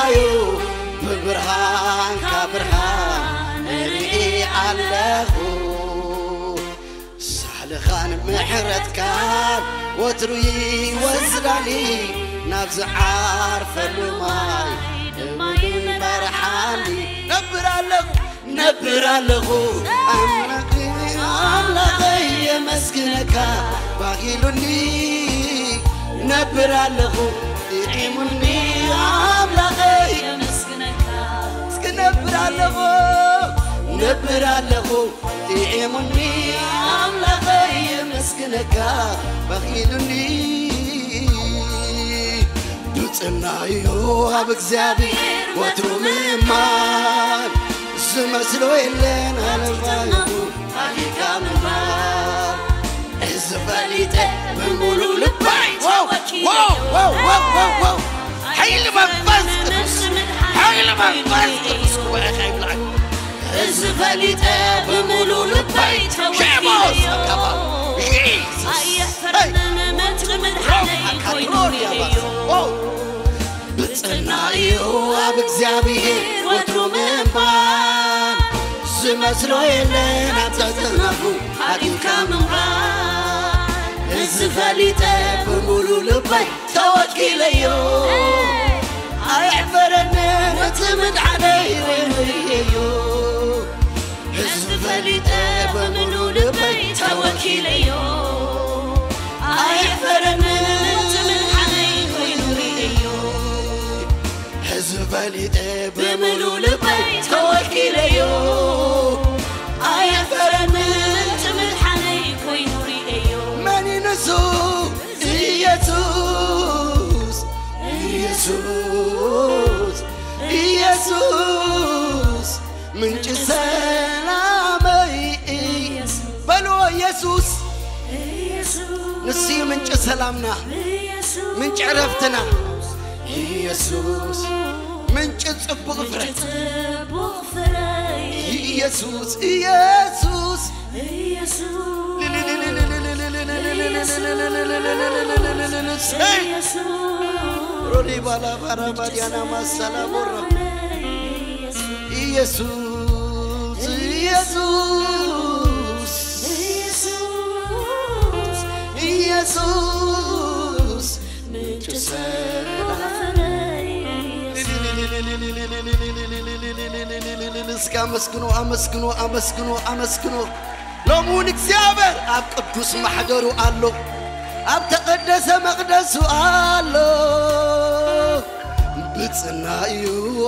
እዩ። ብብርሃንካ ብርሃን እርኢ ኣለኹ። ሳልኻን ምሕረትካን ወትሩ ይወስዳኒ፣ ናብ ዝዓርፈሉ ማይ ድማ ይመርሓኒ። ነብር ኣለኹ፣ ነብር ኣለኹ፣ ኣምላኽ ኣምላኸይ የመስግነካ፣ ባኺሉኒ። ነብር ኣለኹ፣ ጥዒሙኒ፣ ኣምላኸይ የመስግነካ። እስኪ ነብር ኣለኹ፣ ነብር ኣለኹ፣ ጥዒሙኒ፣ ኣምላኸይ የመስግነካ፣ ባኺሉኒ። ብጽና እዩ ኣብ እግዚኣብሔር ወትሩ ምእማን፣ ዝመስሎ የለን ኣለማዩ ኣሊካ ምንባር። እዚ ፈሊጠ ብምሉእ ልባይ ዋው፣ ተወኪለ ዋው፣ ዋው፣ ዋው፣ ዋው፣ ዋው። ሓይሊ መንፈስ ቅዱስ፣ ሓይሊ መንፈስ ቅዱስ ጉባኤ ከይብላዕ። እዚ ፈሊጠ ብምሉእ ልባይ ሸቦ ተወኪለዮ። ሰከባ። ጂሰስ። ኣየሕፈረንን ምእንቲ ምድሓነይ ኮይኑ ሪኤዮ። ኦ። ብጽና እዩ ኣብ እግዚኣብሔር ወትሩ ምእማን፣ ዝመስሎ የለን ኣብ ጸጥታኹ ሓዲግካ ምምራን። እዚ ፈሊጠ ብምሉእ ልበይ ተወኪለዮ። ኣየሕፈረንን እቲ ምድሓነይ ኮይኑ ርእየዮ። እዚ ፈሊጠ ብምሉእ ልበይ ተወኪለዮ። ኣየሕፈረንን እቲ ምድሓነይ ኮይኑ ርእየዮ። እዚ ፈሊጠ ብምሉእ ልበይ ተወኪለዮ። ኣየሕፈረንን እቲ ምድሓነይ ኮይኑ ርእየዮ። መን እዩ ንሱ? ኢየሱስ፣ ኢየሱስ፣ ኢየሱስ፣ ምንጪ ሰላመይ ኢየሱስ። በልዎ፣ ኢየሱስ። ኢየሱስ። ንሱ እዩ ምንጪ ሰላምና፣ ኢየሱስ። ምንጪ ዕረፍትና። ኢየሱስ፣ ምንጪ ጽቡቕ ፍረ። ምንጪ ጽቡቕ ፍረ። ኢየሱስ፣ ኢየሱስ። ኢየሱስ። ሄይ! ኢየሱስ። ሮዲ ባላ ባራ ባዲያና ማሳላ ቦራ። ኢየሱስ፣ ኢየሱስ፣ ኢየሱስ፣ ኢየሱስ፣ ምንጭ ሰላም። እስኪ አመስግኖ፣ አመስግኖ፣ አመስግኖ፣ አመስግኖ። ሎሚ እውን እግዚኣብሔር ኣብ ቅዱስ ማሕደሩ ኣሎ፣ ኣብ ተቐደሰ መቕደሱ ኣሎ። ብጽና እዩ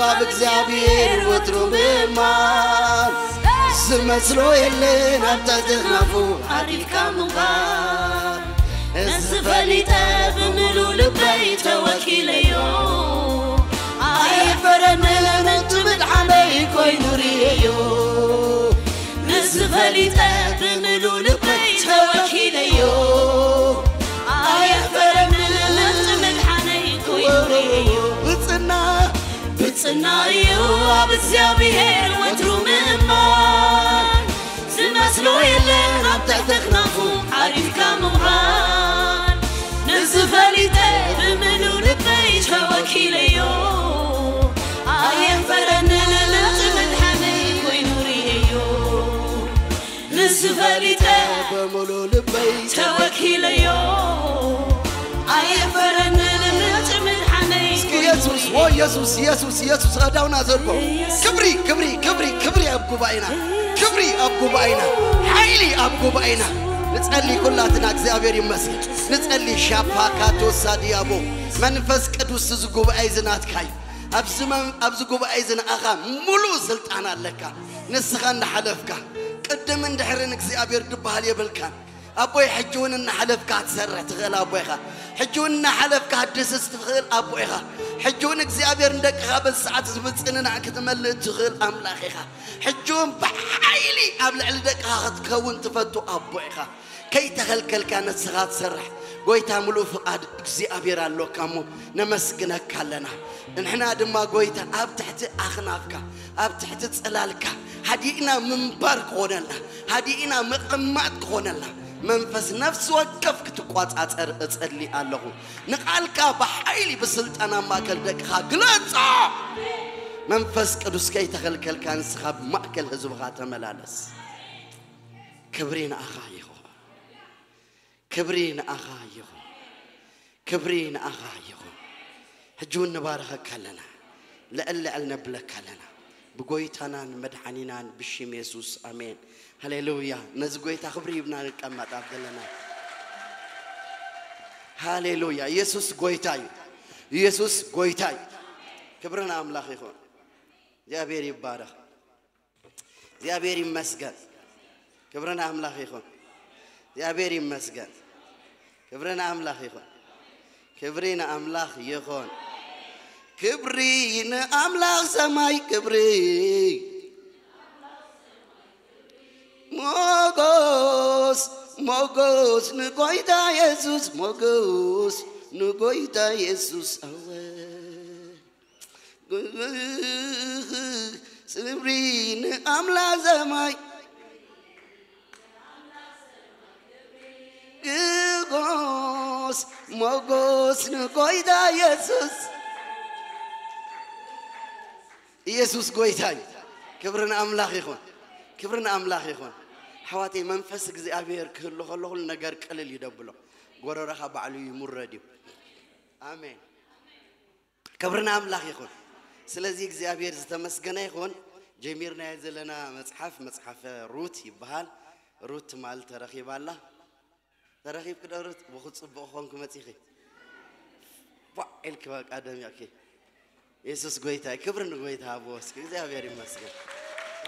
ኣብ እግዚኣብሔር ወትሩ ምእማን፣ ዝመስሎ የለን ኣብ ትሕቲ ክናፉ ዓሪፍካ ምንባር። እዚ ፈሊጠ ብምሉእ ልበይ ተወኪለዮ፣ ኣየሕፈረንን እቲ ምድሓነይ ኮይኑ ርእየዮ። ንዚ ፈሊጠ ብምሉእ ልበይ ተወኪለዮ፣ ኣየሕፈረንን እቲ ምድሓነይ ኮይኑ ርእየዮ። ብጽና፣ ብጽና እዩ ኣብ እግዚኣብሔር ወትሩ ምእማን፣ ዝመስሎ የለን ኣብ ትሕቲ ክናፉ ዓሪፍካ ምውራን። ንዚ ፈሊጠ ብምሉእ ልበይ ተወኪለዮ፣ ኣየሕፈረንን እቲ ምድሓነይ ኮይኑ ርእየዮ። ንዚ ፈሊጠ ብምሉእ ልበይ ተወኪለዮ፣ ኣየሕፈረንን እቲ ምድሓነይ እስኪ ኮይኑ ኢየሱስ፣ ርእየዮ። ዎ ኢየሱስ፣ ኢየሱስ፣ ኢየሱስ፣ ኣዳውና ዘልቦ። ኢየሱስ። ክብሪ፣ ክብሪ፣ ክብሪ፣ ክብሪ ኣብ ጉባኤና። ክብሪ ኣብ ጉባኤና። ሓይሊ ኣብ ጉባኤና። ንጸሊ ኩላትና፣ እግዚኣብሔር ይመስገን። ንጸሊ። ሻፓካቶ ሳዲያቦ። መንፈስ ቅዱስ፣ እዚ ጉባኤ እዚ ናትካ እዩ። ኣብዚ መን-፣ ኣብዚ ጉባኤ እዚ ንኣኻ ሙሉእ ስልጣን ኣለካ። ንስኻ እንዳሓለፍካ፣ ቅድምን ድሕርን እግዚኣብሔር ድበሃል የብልካን። ኣቦይ፣ ሕጂ እውን እናሓለፍካ ክትሰርሕ ትኽእል ኣቦ ኢኻ። ሕጂ እውን እናሓለፍካ ክትድስስ ትኽእል ኣቦ ኢኻ። ሕጂ እውን እግዚኣብሔር ንደቅኻ በዚ ሰዓት እዚ ምጽንናዕ ክትመልእ ትኽእል ኣምላኽ ኢኻ። ሕጂ እውን ብሓይሊ ኣብ ልዕሊ ደቅኻ ክትከውን ትፈቱ ኣቦ ኢኻ። ከይተኸልከልካ ንስኻ ትሰርሕ ጎይታ፣ ምሉእ ፍቓድ እግዚኣብሔር ኣሎካ እሞ ነመስግነካ ኣለና። ንሕና ድማ ጎይታ ኣብ ትሕቲ ኣኽናፍካ፣ ኣብ ትሕቲ ጽላልካ ሃዲእና ምንባር ክኾነልና፣ ሃዲእና ምቕማጥ ክኾነልና፣ መንፈስ ነፍሲ ወከፍ ክትቋጻጸር እጸሊ ኣለኹ። ንቓልካ ብሓይሊ ብስልጣን ኣብ ማእከል ደቅኻ ግለጾ። መንፈስ ቅዱስ ከይተኸልከልካ ንስኻ ኣብ ማእከል ህዝብኻ ተመላለስ። ክብሪ ንኣኻ ይኹን። ክብሪ ንኣኻ ይኹን። ክብሪ ንኣኻ ይኹን። ሕጂ እውን ንባረኸካ ኣለና። ልዕል ልዕል ነብለካ ኣለና። ብጎይታናን መድሓኒናን ብሽም የሱስ፣ ኣሜን። ሃሌሉያ። ነዚ ጎይታ ክብሪ ሂብና ንቀመጥ ኣብ ዘለና። ሃሌሉያ። ኢየሱስ ጎይታ እዩ። ኢየሱስ ጎይታ እዩ። ክብሪ ንኣምላኽ ይኹን። እግዚኣብሔር ይባረኽ። እግዚኣብሔር ይመስገን። ክብሪ ንኣምላኽ ይኹን። እግዚኣብሔር ይመስገን። ክብሪ ንኣምላኽ ይኹን። ክብሪ ንኣምላኽ ይኹን። ክብሪ ንኣምላኽ ሰማይ ክብሪ። ሞጎስ፣ ሞጎስ ንጎይታ የሱስ፣ ሞጎስ ንጎይታ የሱስ። ኣወ። ክብሪ ንኣምላኽ ሰማይ። ግጎስ፣ ሞጎስ ንጎይታ የሱስ። ኢየሱስ ጎይታ እዩ። ክብሪ ንኣምላኽ ይኹን። ክብሪ ንኣምላኽ ይኹን። ኣሕዋተይ፣ መንፈስ እግዚኣብሔር ክህሉ ከሎ ኩሉ ነገር ቅልል እዩ ደብሎ። ጎረረኻ ባዕሉ ይሙረድ እዩ። ኣሜን። ክብሪ ንኣምላኽ ይኹን። ስለዚ እግዚኣብሔር ዝተመስገነ ይኹን። ጀሚርናዮ ዘለና መጽሓፍ፣ መጽሓፈ ሩት ይበሃል። ሩት ትማል ተረኺባ ኣላ። ተረኺብኪ ዶ ሩት? ብኹ ጽቡቕ ኾንኪ መጺኺ። ቧዕ ኢልኪ በቃ ደሚቕኪ። የሱስ ጎይታ እዩ። ክብሪ ንጎይታ ሃብዎ እስኪ። እግዚኣብሔር ይመስገን።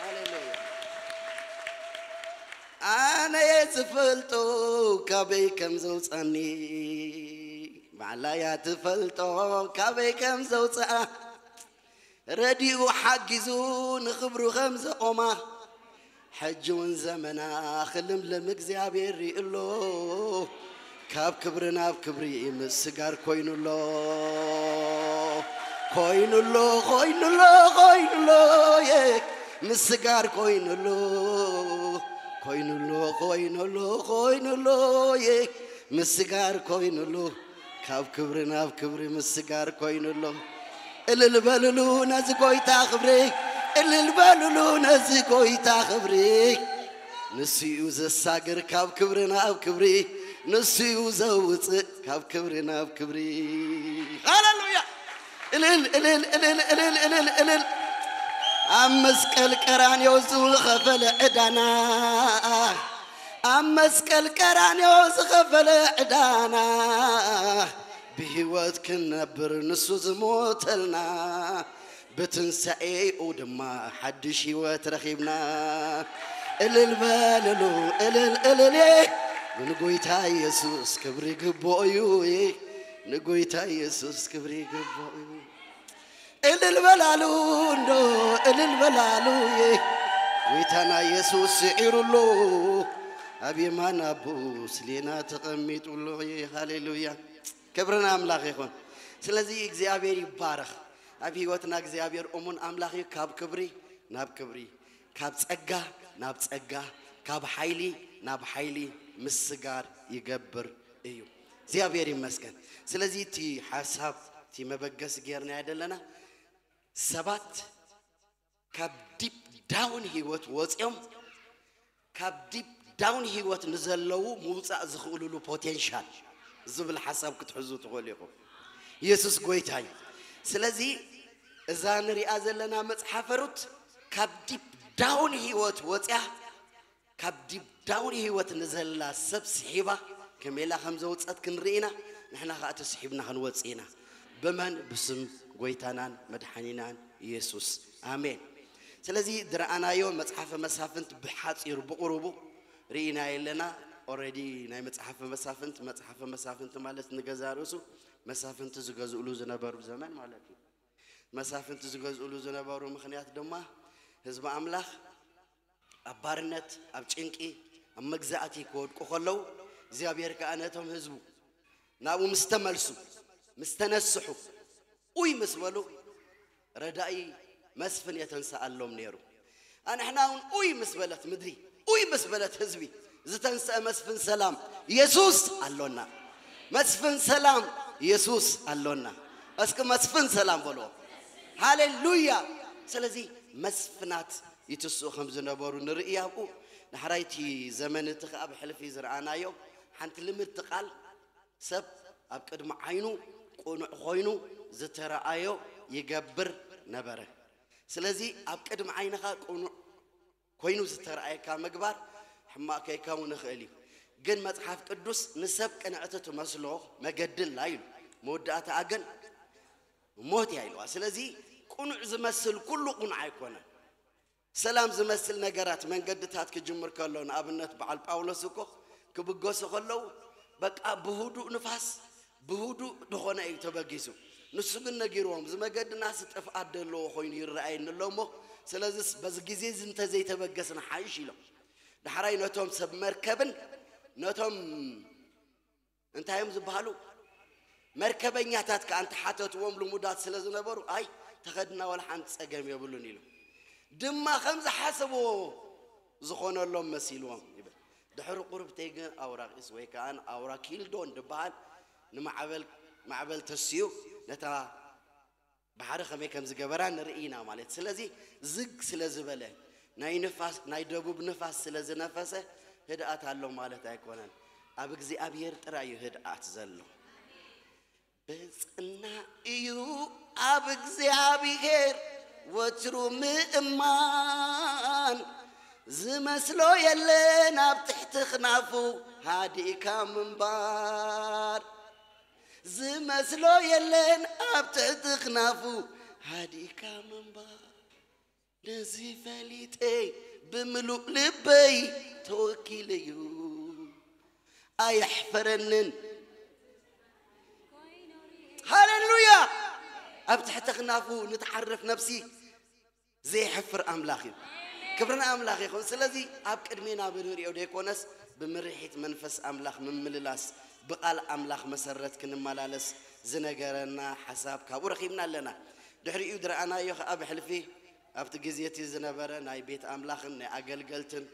ሃሌሉያ። ኣነ እየ ዝፈልጦ ካበይ ከም ዘውጻኒ፣ ባዕላ እያ ትፈልጦ ካበይ ከም ዘውጽኣ። ረዲኡ ሓጊዙ ንኽብሩ ከም ዘቖማ፣ ሕጂ እውን ዘመና ክልምልም እግዚኣብሔር ርእሎ። ካብ ክብሪ ናብ ክብሪ ምስጋር ኮይኑሎ፣ ኮይኑሎ፣ ኮይኑሎ፣ ኮይኑሎ፣ የ ምስጋር ኮይኑሎ፣ ኮይኑሎ፣ ኮይኑሎ፣ ኮይኑሎ፣ የ ምስጋር ኮይኑሎ። ካብ ክብሪ ናብ ክብሪ ምስጋር ኮይኑሎ። እልል በልሉ ነዚ ጎይታ ክብሪ፣ እልል በልሉ ነዚ ጎይታ ክብሪ። ንሱ እዩ ዘሳግር ካብ ክብሪ ናብ ክብሪ፣ ንሱ እዩ ዘውፅእ ካብ ክብሪ ናብ ክብሪ። ሃሌሉያ! እልል፣ እልል፣ እልል፣ እልል፣ እልል፣ እልል። ኣብ መስቀል ቀራንዮ ዝኸፈለ ዕዳና፣ ኣብ መስቀል ቀራንዮ ዝኸፈለ ዕዳና፣ ብህይወት ክንነብር ንሱ ዝሞተልና፣ ብትንሳኤኡ ድማ ሓድሽ ህይወት ረኺብና። እልል በልሉ፣ እልል፣ እልል፣ ንጎይታ ኢየሱስ ክብሪ ግብኦ እዩ። ንጎይታ ኢየሱስ ክብሪ ግብኦ እዩ። እልል በላሉ እንዶ፣ እልል በላሉ። ጎይታና ኢየሱስ ስዒሩሉ፣ ኣብ የማን ኣቦ ስሌና ተቐሚጡሉ። ሃሌሉያ። ክብሪ ንኣምላኽ ይኹን። ስለዚ እግዚኣብሔር ይባረኽ። ኣብ ህይወትና እግዚኣብሔር እሙን ኣምላኽ እዩ። ካብ ክብሪ ናብ ክብሪ፣ ካብ ጸጋ ናብ ጸጋ፣ ካብ ሓይሊ ናብ ሓይሊ ምስጋር ይገብር እዩ። እግዚኣብሔር ይመስገን። ስለዚ እቲ ሓሳብ፣ እቲ መበገሲ ጌርናዮ ዘለና፣ ሰባት ካብ ዲፕ ዳውን ህይወት ወፂኦም ካብ ዲፕ ዳውን ህይወት ንዘለዉ ምውፃእ ዝኽእሉሉ ፖቴንሻል ዝብል ሓሳብ ክትሕዙ ትኽእሉ ኢኹም። ኢየሱስ ጎይታ እዩ። ስለዚ እዛ ንሪኣ ዘለና መጽሓፈ ሩት ካብ ዲፕ ዳውን ህይወት ወፅያ፣ ካብ ዲፕ ዳውን ህይወት ንዘላ ሰብ ስሒባ ከመይ ኢላ ከም ዘውፀት ክንርኢ ኢና። ንሕና ከዓ ተስሒብና ክንወፅእ ኢና። ብመን? ብስም ጎይታናን መድሓኒናን ኢየሱስ። ኣሜን። ስለዚ ዝረኣናዮ መጽሓፈ መሳፍንት ብሓጺሩ ብቑሩቡ ርኢና የለና። ኦረዲ ናይ መጽሓፈ መሳፍንት፣ መጽሓፈ መሳፍንት ማለት ንገዛ ርእሱ መሳፍንቲ ዝገዝእሉ ዝነበሩ ዘመን ማለት እዩ። መሳፍንቲ ዝገዝእሉ ዝነበሩ ምኽንያት ድማ ህዝቢ ኣምላኽ ኣብ ባርነት፣ ኣብ ጭንቂ፣ ኣብ መግዛእቲ ክወድቁ ከለዉ እግዚኣብሔር ከኣ ነቶም ህዝቡ ናብኡ ምስ ተመልሱ፣ ምስ ተነስሑ፣ ኡይ ምስ በሉ ረዳኢ መስፍን የተንስኣሎም ነይሩ። ኣንሕና እውን ኡይ ምስ በለት ምድሪ፣ ኡይ ምስ በለት ህዝቢ፣ ዝተንስአ መስፍን ሰላም የሱስ ኣሎና። መስፍን ሰላም የሱስ ኣሎና። እስኪ መስፍን ሰላም በልዎ። ሃሌሉያ። ስለዚ መስፍናት ይትስኡ ከም ዝነበሩ ንርኢ ኣብኡ። ዳሕራይቲ ዘመን እቲ ከኣ ብሕልፊ ዝረኣናዮ ሓንቲ ልምድቲ ቃል ሰብ ኣብ ቅድሚ ዓይኑ ቅኑዕ ኮይኑ ዝተረኣዮ ይገብር ነበረ። ስለዚ ኣብ ቅድሚ ዓይንኻ ቅኑዕ ኮይኑ ዝተረኣየካ ምግባር ሕማቕ ከይከውን ይኽእል እዩ። ግን መጽሓፍ ቅዱስ ንሰብ ቅንዕቲ ትመስሎ መገዲ ኣላ ኢሉ። መወዳእታኣ ግን ሞት እያ ኢልዋ። ስለዚ ቅኑዕ ዝመስል ኩሉ ቅኑዕ ኣይኮነን። ሰላም ዝመስል ነገራት መንገድታት ክጅምር ከሎ ንኣብነት በዓል ጳውሎስ እኮ ክብገሱ ከለዉ በቃ ብህዱእ ንፋስ ብህዱእ ዝኾነ እዩ ተበጊሱ። ንሱ ግን ነጊርዎም እዚ መገድናስ ጥፍኣት ዘለዎ ኮይኑ ይረኣየኒ ኣሎ እሞ ስለዚስ በዚ ግዜ እዚ እንተዘይተበገስና ሓይሽ ኢሎም። ዳሕራይ ነቶም ሰብ መርከብን ነቶም እንታይ እዮም ዝበሃሉ መርከበኛታት ከኣ እንተሓተትዎም ልሙዳት ስለ ዝነበሩ ኣይ ተኸድና ዋላ ሓንቲ ጸገም የብሉን ኢሉ ድማ ከም ዝሓሰብዎ ዝኾነሎም መሲልዎም ይብል። ድሕሪ ቁርብተይ ግን ኣውራቂስ ወይ ከኣ ኣውራ ኪልዶን ዝበሃል ንማዕበል ማዕበል ተስዩ ነታ ባሕሪ ከመይ ከም ዝገበራ ንርኢ ኢና ማለት። ስለዚ ዝግ ስለ ዝበለ ናይ ንፋስ ናይ ደቡብ ንፋስ ስለ ዝነፈሰ ህድኣት ኣሎ ማለት ኣይኮነን። ኣብ እግዚኣብሔር ጥራይ እዩ ህድኣት ዘሎ። ብጽና እዩ ኣብ እግዚኣብሔር ወትሩ ምእማን ዝመስሎ የለን ኣብ ትሕቲ ክናፉ ሃዲእካ ምንባር ዝመስሎ የለን ኣብ ትሕቲ ክናፉ ሃዲእካ ምንባር ነዚ ፈሊጠ ብምሉእ ልበይ ተወኪለዩ ኣየሕፈረንን ሃሌሉያ ኣብ ትሕቲ ክናፉ ንትዓርፍ ነብሲ ዘይሕፍር ኣምላኽ እዩ። ክብሪ ንኣምላኽ ይኹን። ስለዚ ኣብ ቅድሜና ብንሪኦ ደይኮነስ ብምርሒት መንፈስ ኣምላኽ ምምልላስ ብቓል ኣምላኽ መሰረት ክንመላለስ ዝነገረና ሓሳብ ካብኡ ረኺብና ኣለና። ድሕሪኡ ዝረኣናዮ ከዓ ብሕልፊ ኣብቲ ግዜ እቲ ዝነበረ ናይ ቤት ኣምላኽን ናይ ኣገልገልትን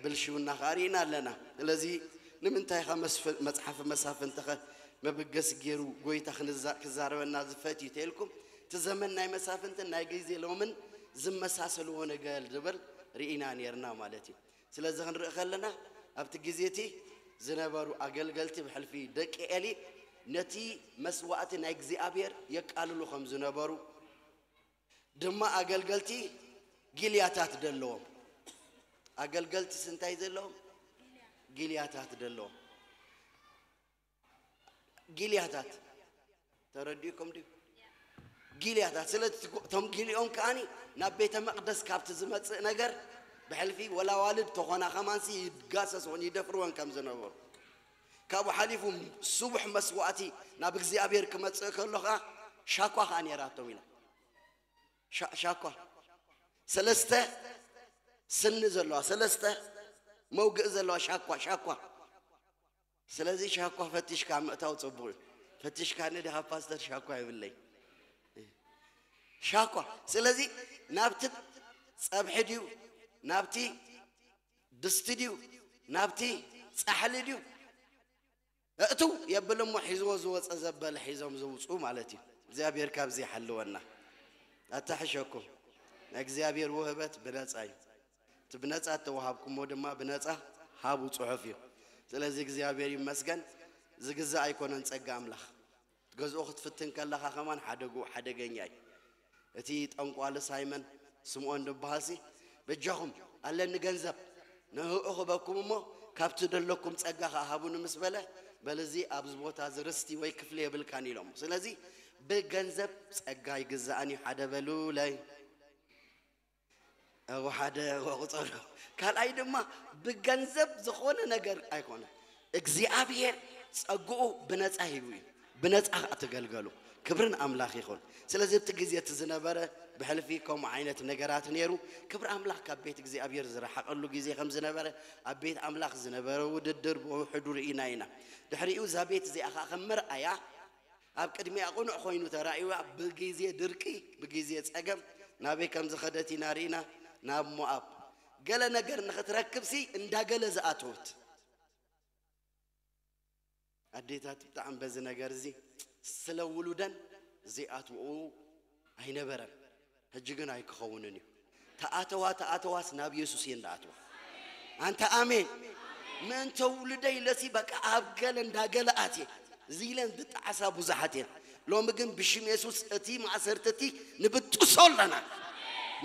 ብልሽውና ከዓ ርኢና ኣለና። ስለዚ ንምንታይ ኻ መጽሓፍ መሳፍንትኸ መበገሲ ገይሩ ጎይታ ክዛረበና ዝፈትዩ ተልኩም እቲ ዘመን ናይ መሳፍንትን ናይ ግዜ ሎምን ዝመሳሰልዎ ነገር ዝብል ርኢና ነርና ማለት እዩ። ስለዚ ክንርኢ ከለና ኣብቲ ግዜ እቲ ዝነበሩ ኣገልገልቲ ብሕልፊ ደቂ ኤሊ ነቲ መስዋእቲ ናይ እግዚኣብሔር የቃልሉ ከም ዝነበሩ ድማ ኣገልገልቲ ጊልያታት ደለዎም ኣገልገልቲ ስንታይ ዘለዎም ጊልያታት ደለዎም ጊልያታት ተረዲእኩም ድዩ ጊልያታት ስለዚ እቶም ጊልኦም ከዓኒ ናብ ቤተ መቅደስ ካብቲ ዝመፅእ ነገር ብሕልፊ ወላዋልድ ተኾና ከማንሲ ይጋሰስዎን ይደፍርወን ከም ዝነበሩ ካብኡ ሓሊፉ ስቡሕ መስዋእቲ ናብ እግዚኣብሔር ክመፅእ ከሎ ከዓ ሻኳ ከዓ ነይራቶም ኢላ ሻኳ ሰለስተ ስኒ ዘለዋ ሰለስተ መውግእ ዘለዋ ሻኳ ሻኳ ስለዚ ሻኳ ፈቲሽካ ምእታው ፅቡቅ እዩ ፈቲሽካ ንድሃ ፓስተር ሻኳ ይብለይ ሻኳ ስለዚ ናብቲ ፀብሒ ድዩ ናብቲ ድስቲ ድዩ ናብቲ ፃሕሊ ድዩ እእትው የብል እሞ ሒዝዎ ዝወፀ ዘበለ ሒዞም ዝውፁ ማለት እዩ እግዚኣብሔር ካብዚ ይሓልወና ኣታሕሸኩም ናይ እግዚኣብሔር ውህበት ብነፃ እዩ እቲ ብነፃ እተዋሃብኩሞ ድማ ብነፃ ሃቡ ፅሑፍ እዩ ስለዚ እግዚኣብሔር ይመስገን ዝግዛእ ኣይኮነን ፀጋ ኣምላኽ ገዝኦ ክትፍትን ከለኻ ከማን ሓደጉ ሓደገኛ እዩ እቲ ጠንቋሊ ሳይመን ስምኦን ዝበሃልሲ በጃኹም ኣለኒ ገንዘብ ንእኡ ክበኩም እሞ ካብቲ ደለኩም ጸጋ ከዓ ሃቡኒ ምስ በለ በልዚ ኣብዚ ቦታ እዚ ርስቲ ወይ ክፍሊ የብልካን ኢሎም ስለዚ ብገንዘብ ጸጋ ይግዛእን እዩ ሓደ በሉለይ እው ሓደ ወቁፀሩ ካልኣይ ድማ ብገንዘብ ዝኾነ ነገር ኣይኮነ እግዚኣብሔር ጸግኡ ብነፃ ሂቡ እዩ ብነፃ ከዓ ትገልገሉ ክብርን ኣምላኽ ይኹን ስለዚ እቲ ግዜ እቲ ዝነበረ ብሕልፊ ከምኡ ዓይነት ነገራት ነይሩ ክብሪ ኣምላኽ ካብ ቤት እግዚኣብሔር ዝረሓቐሉ ግዜ ከም ዝነበረ ኣብ ቤት ኣምላኽ ዝነበረ ውድድር ብውሕዱ ርኢና ኢና ድሕሪኡ እዛ ቤት እዚኣ ከዓ ከም መርኣያ ኣብ ቅድሚኣ ቅኑዕ ኮይኑ ተራእይዋ ብግዜ ድርቂ ብግዜ ጸገም ናበይ ከም ዝኸደት ኢና ርኢና ናብ ሞኣብ ገለ ነገር ንኽትረክብሲ እንዳገለ ዝኣተወት ኣዴታት ብጣዕሚ በዚ ነገር እዚ ስለ ውሉደን ዘይኣትውኡ ኣይነበረን። ሕጂ ግን ኣይክኸውንን እዩ። ተኣተዋ ተኣተዋስ ናብ የሱስ እየን ዝኣትዋ። ኣንተ ኣሜን። ምእንተ ውሉደይ ኢለሲ በቃ ኣብ ገለ እንዳገለ ኣትየ እዚ ኢለን ዝጠዓሳ ብዙሓት እየን። ሎሚ ግን ብሽም የሱስ እቲ ማእሰርቲ እቲ ንብጥሶ ኣለና፣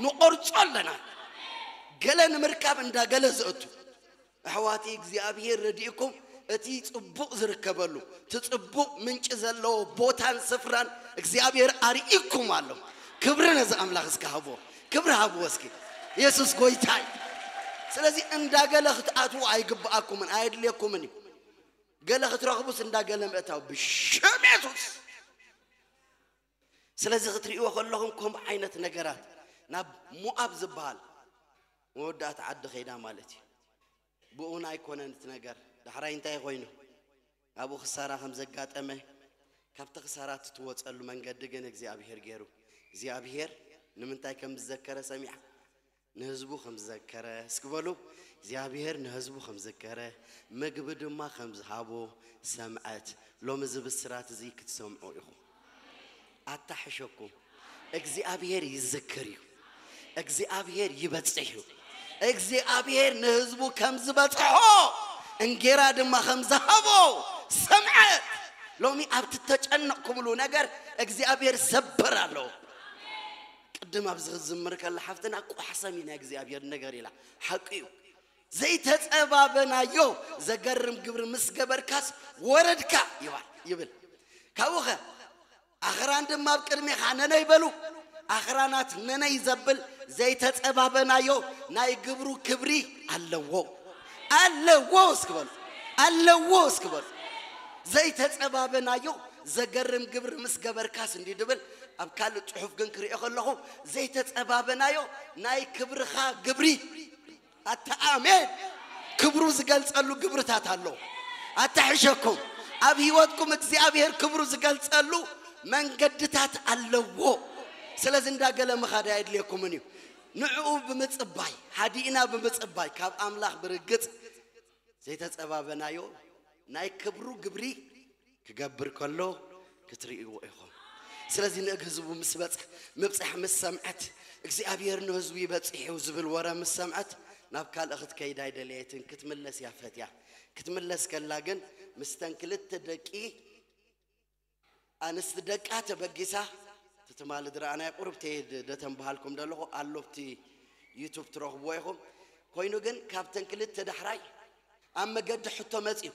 ንቆርጾ ኣለና። ገለ ንምርካብ እንዳገለ ዝእቱ ኣሕዋቲ እግዚኣብሔር ረዲእኩም እቲ ጽቡቕ ዝርከበሉ እቲ ጽቡቕ ምንጪ ዘለዎ ቦታን ስፍራን እግዚኣብሔር ኣርኢኩም ኣሎ። ክብሪ ነዚ ኣምላኽ እስኪ ሃብዎ። ክብሪ ሃብዎ እስኪ። የሱስ ጎይታይ። ስለዚ እንዳገለ ክትኣትዉ ኣይግብኣኩምን ኣየድልየኩምን እዩ። ገለ ክትረኽቡስ እንዳገለ ምእታው ብሽም የሱስ። ስለዚ ክትርእይዎ ከለኹም ከምኡ ዓይነት ነገራት ናብ ሞኣብ ዝበሃል መወዳእታ ዓዲ ከይዳ ማለት እዩ። ብኡን ኣይኮነን እቲ ነገር። ዳሕራይ እንታይ ኮይኑ ኣብኡ ክሳራ ከም ዘጋጠመ ካብቲ ክሳራ ትትወፀሉ መንገዲ ግን እግዚኣብሔር ገይሩ። እግዚኣብሔር ንምንታይ ከም ዝዘከረ ሰሚዓ ንህዝቡ ከም ዝዘከረ እስኪ በሉ። እግዚኣብሔር ንህዝቡ ከም ዝዘከረ ምግቢ ድማ ከም ዝሃቦ ሰምዐት። ሎሚ እዚ ብስራት እዚ ክትሰምዑ ኢኹም። ኣታሕሸኩም እግዚኣብሔር ይዝክር እዩ። እግዚኣብሔር ይበጽሕ እዩ። እግዚኣብሔር ንህዝቡ ከም ዝበጽሖ እንጌራ ድማ ከም ዝሃቦ ሰምዐት። ሎሚ ኣብቲ ተጨነቕኩምሉ ነገር እግዚኣብሔር ሰብር ኣለዎ። ቅድም ኣብዚ ክዝምር ከላ ሓፍትና ቋሕ ሰሚ ናይ እግዚኣብሔር ነገር ኢላ ሓቂ እዩ። ዘይተጸባበናዮ ዘገርም ግብሪ ምስ ገበርካስ ወረድካ ይባል ይብል። ካብኡኸ ኣኽራን ድማ ኣብ ቅድሜኻ ነነይ በሉ። ኣኽራናት ነነይ ዘብል ዘይተጸባበናዮ ናይ ግብሩ ክብሪ ኣለዎ ኣለዎ እስኪ በሉ ኣለዎ እስኪ በሉ። ዘይተጸባበናዮ ዘገርም ግብሪ ምስ ገበርካስ እንዲ ድብል ኣብ ካልእ ጽሑፍ ግን ክሪኦ ከለኹ ዘይተጸባበናዮ ናይ ክብርኻ ግብሪ ኣታ ኣሜን። ክብሩ ዝገልጸሉ ግብርታት ኣሎ። ኣታሕሸኩም ኣብ ህይወትኩም እግዚኣብሔር ክብሩ ዝገልጸሉ መንገድታት ኣለዎ። ስለዚ እንዳገለ ምኻድ ኣየድልየኩምን እዩ። ንዕኡ ብምጽባይ ሓዲእና ብምጽባይ ካብ ኣምላኽ ብርግጽ ዘይተጸባበናዮ ናይ ክብሩ ግብሪ ክገብር ከሎ ክትርእይዎ ኢኹም። ስለዚ ንእግ ህዝቡ ምስ በጽሕ ምብጻሕ ምስ ሰምዐት እግዚኣብሔር ንህዝቡ ይበጽሕ እዩ ዝብል ወረ ምስ ሰምዐት ናብ ካልእ ክትከይድ ኣይደለየትን። ክትምለስ እያ ፈትያ። ክትምለስ ከላ ግን ምስተን ክልተ ደቂ ኣንስቲ ደቃ ተበጊሳ ትትማሊ ድረኣናይ ቁርብተይ ደተንበሃልኩም ደለኹ ኣሎ ኣብቲ ዩቱብ ትረኽብዎ ኢኹም። ኮይኑ ግን ካብተን ክልተ ዳሕራይ ኣብ መገዲ ሕቶ መጽዩ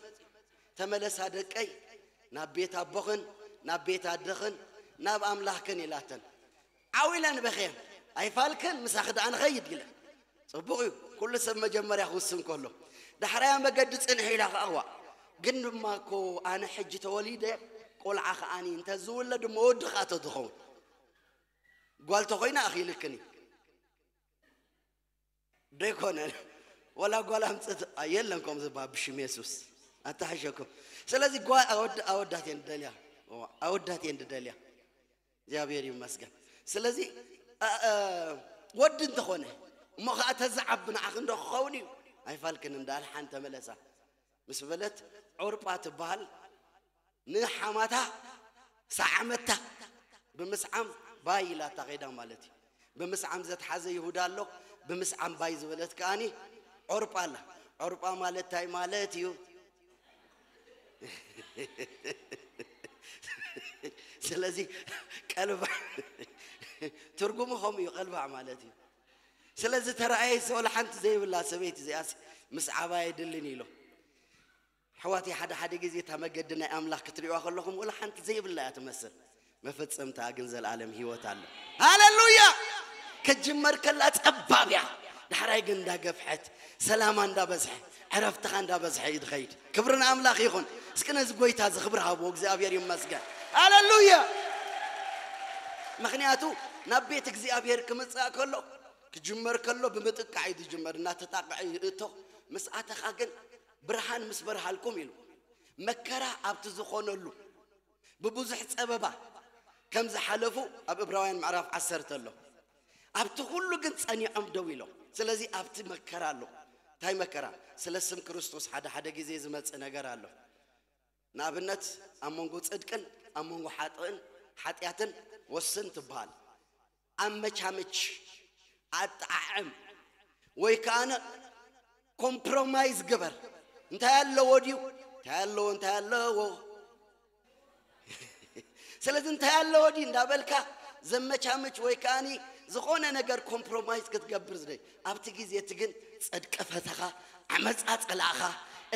ተመለሳ ደቀይ ናብ ቤት ኣቦኽን ናብ ቤት ኣደኽን ናብ ኣምላኽክን ኢላተን ዓው ኢለን በኸየን። ኣይፋልክን ምሳኺ ደኣ ንኸይድ ኢለን። ጽቡቕ እዩ ኩሉ ሰብ መጀመርያ ክውስን ከሎ ዳሕራያ መገዲ ጽንሒ ኢላ ከኣዋ ግን ድማ እኮ ኣነ ሕጂ ተወሊደ ቆልዓ ከኣኒ እንተ ዝውለድ እሞ ወዲ ከኣ ተዝኸውን ጓል ተኾይና ኣኺልክን እዩ ደይኮነ ወላ ጓል ኣምፅእ የለን ከም ዝበሃል ብሽም የሱስ ኣታሕሸኩም ስለዚ ኣወዳት እየን ደልያ ኣወዳት እየን ደልያ እግዚኣብሔር ይመስገን ስለዚ ወዲ እንተኾነ እሞ ከዓ ተዝዓቢ ንዓኽ እንዶ ክኸውን እዩ ኣይፋልክን እንዳል ሓን ተመለሳ ምስ በለት ዖርጳ ትበሃል ንሓማታ ሰዓመታ ብምስዓም ባይ ኢላታ ኸይዳ ማለት እዩ ብምስዓም ዘትሓዘ ይሁዳ ኣሎ ብምስዓም ባይ ዝበለት ከኣኒ ዖርጳ ኣላ ዖርጳ ማለት እንታይ ማለት እዩ ስለዚ ቀልባ ትርጉሙ ከምኡ እዩ ቀልባዕ ማለት እዩ ስለዚ ተረኣየ ሰ ወላ ሓንቲ ዘይብላ ሰበይቲ እዚኣስ ምስ ዓባ የድልን ኢሎ ኣሕዋተይ ሓደ ሓደ ግዜ እታ መገዲ ናይ ኣምላኽ ክትሪእዋ ከለኹም ወላ ሓንቲ ዘይብላ እያ ትመስል መፈጸምታኣ ግን ዘለኣለም ህይወት ኣሎ ሃሌሉያ ክትጅመር ከላ ጸባብ እያ ዳሕራይ ግን እንዳገፍሐት ሰላማ እንዳበዝሐ ዕረፍትኻ እንዳበዝሐ እዩ ትኸይድ ክብሪ ንኣምላኽ ይኹን እስኪ ነዚ ጎይታ እዚ ክብሪ ሃብዎ እግዚኣብሔር ይመስገን ሃሌሉያ ምኽንያቱ ናብ ቤት እግዚኣብሔር ክምጻእ ከሎ ክጅመር ከሎ ብምጥቃዕ እዩ ዝጅመር እናተጣቅዐ ይእቶ ምስ ኣተኻ ግን ብርሃን ምስ በርሃልኩም ኢሉ መከራ ኣብቲ ዝኾነሉ ብብዙሕ ጸበባ ከም ዝሓለፉ ኣብ እብራውያን ምዕራፍ ዓሰርተ ኣሎ ኣብቲ ኩሉ ግን ጸኒዖም ደው ኢሎም። ስለዚ ኣብቲ መከራ ኣሎ። እንታይ መከራ? ስለ ስም ክርስቶስ ሓደ ሓደ ግዜ ዝመጽእ ነገር ኣሎ። ንኣብነት ኣብ መንጎ ጽድቅን ኣብ መንጎ ሓጥእን ሓጢኣትን ወስን ትበሃል። ኣመቻምች፣ ኣጠዓዕም፣ ወይ ከኣ ኮምፕሮማይዝ ግበር። እንታይ ኣለዎ ድዩ? እንታይ ኣለዎ? እንታይ ኣለዎ? ስለዚ እንታይ ኣለዎ ድዩ እንዳበልካ ዘመቻምች ወይ ከኣኒ ዝኾነ ነገር ኮምፕሮማይዝ ክትገብር ዝደይ። ኣብቲ ግዜ እቲ ግን ጽድቂ ፈተኻ፣ ዓመጻ ጸላእኻ፣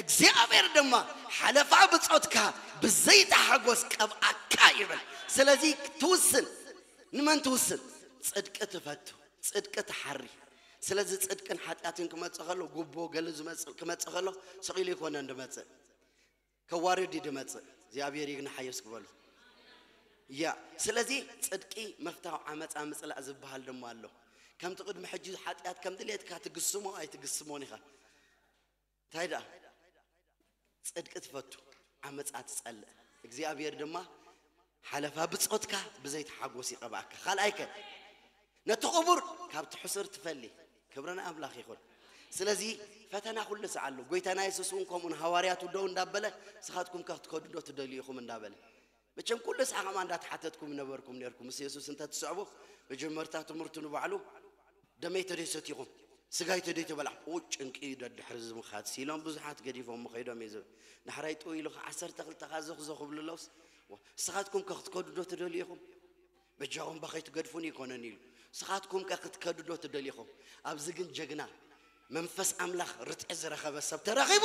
እግዚኣብሔር ድማ ሓለፋ ብጾትካ ብዘይታ ሓጎስ ቀብኣካ ይብል። ስለዚ ትውስን። ንመን ትውስን? ጽድቂ ትፈቱ፣ ጽድቂ ትሓሪ። ስለዚ ጽድቅን ሓጢኣትን ክመጽእ ከሎ፣ ጉቦ ገለ ዝመጽእ ክመጽእ ከሎ፣ ስቕ ኢሉ ይኮነን ድመጽእ፣ ከዋርድ እዩ ድመጽእ። እግዚኣብሔር ይግናሓየስ ክበሉ። ያ ስለዚ ጽድቂ መፍታው ዓመፃ ምጽላእ ዝበሃል ድማ ኣሎ። ከምቲ ቅድሚ ሕጂ ሓጢኣት ከም ድሌትካ ትግስሞ ኣይትግስሞን ኢኻ። እንታይ ደኣ? ጽድቂ ትፈቱ፣ ዓመፃ ትጸልእ። እግዚኣብሔር ድማ ሓለፋ ብጾትካ ብዘይቲ ሓጎስ ይቐብኣካ። ካልኣይከ ነቲ ቕቡር ካብቲ ሕሱር ትፈሊ። ክብሪ ንኣምላኽ ይኹን። ስለዚ ፈተና ኩሉ ሰዓት ኣሎ። ጎይታና የሱስ እውን ከምኡ ንሃዋርያቱ ደው እንዳበለ ንስኻትኩም ከ ክትከዱ ዶ ትደልዩ ኢኹም እንዳበለ። መቸም ኩሉ ሰዓት ከማ እንዳተሓተትኩም ነበርኩም ነርኩም። ምስ የሱስ እንተ ትስዕቡ መጀመርታ ትምህርቱ ንባዕሉ ደመይ ተደይ ሰቲኹም ስጋይ ተደይ ተበላዕ ጭንቂ ደድሕሪ ዝምኻት ሲሎም ብዙሓት ገዲፎም ከይዶም እዩ ዝብል። ዳሕራይ ጥው ኢሉ ዓሰርተ ክልተ ካ ዘኽዞ ክብሉ ኣለውስ ንስኻትኩም ከ ክትከዱ ዶ ትደልዩ ኢኹም? በጃኹም ባኸይ ትገድፉን ይኮነን ኢሉ። ንስኻትኩም ከ ክትከዱ ዶ ትደልዩ ኢኹም? ኣብዚ ግን ጀግና መንፈስ ኣምላኽ ርትዒ ዝረኸበ ሰብ ተረኺቡ።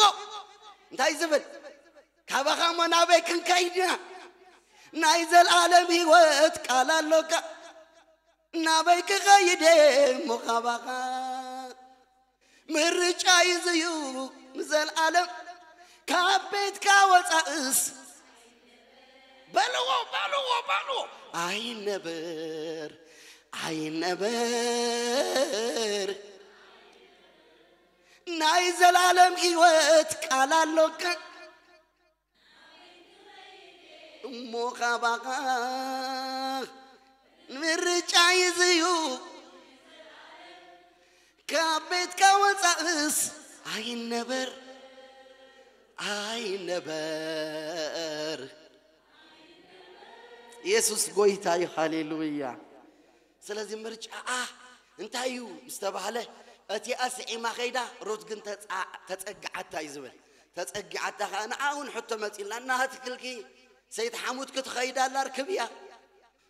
እንታይ ዝብል? ካባኻ እሞ ናበይ ክንከይድ ኢና? ናይ ዘልኣለም ህይወት ቃል ኣሎካ። ናበይ ክኸይደ እሞ ካባኻ? ምርጫ ይዝዩ ንዘልኣለም ካብ ቤትካ ወፃእስ በልዎ በልዎ በልዎ። ኣይነበር ኣይነበር ናይ ዘላለም ህይወት ቃል ኣሎካ። እሞ ካባኻ ምርጫ ይዝዩ ካብ ቤትካ ወፃእስ ኣይነበር ኣይነበር። ኢየሱስ ጎይታ እዩ። ሃሌሉያ። ስለዚ ምርጫኣ እንታይ እዩ ምስ ተባህለ፣ እቲኣ ስዒማ ከይዳ ሩት ግን ተጻ- ተጸግዓታ እዩ ዝብል። ተጸጊዓታ ከኣ ንዓ እውን ሕቶ መጺእላ፣ እናሃትክልኪ ሰይት ሓሙት ክትኸይዳ ኣላ ርክብያ።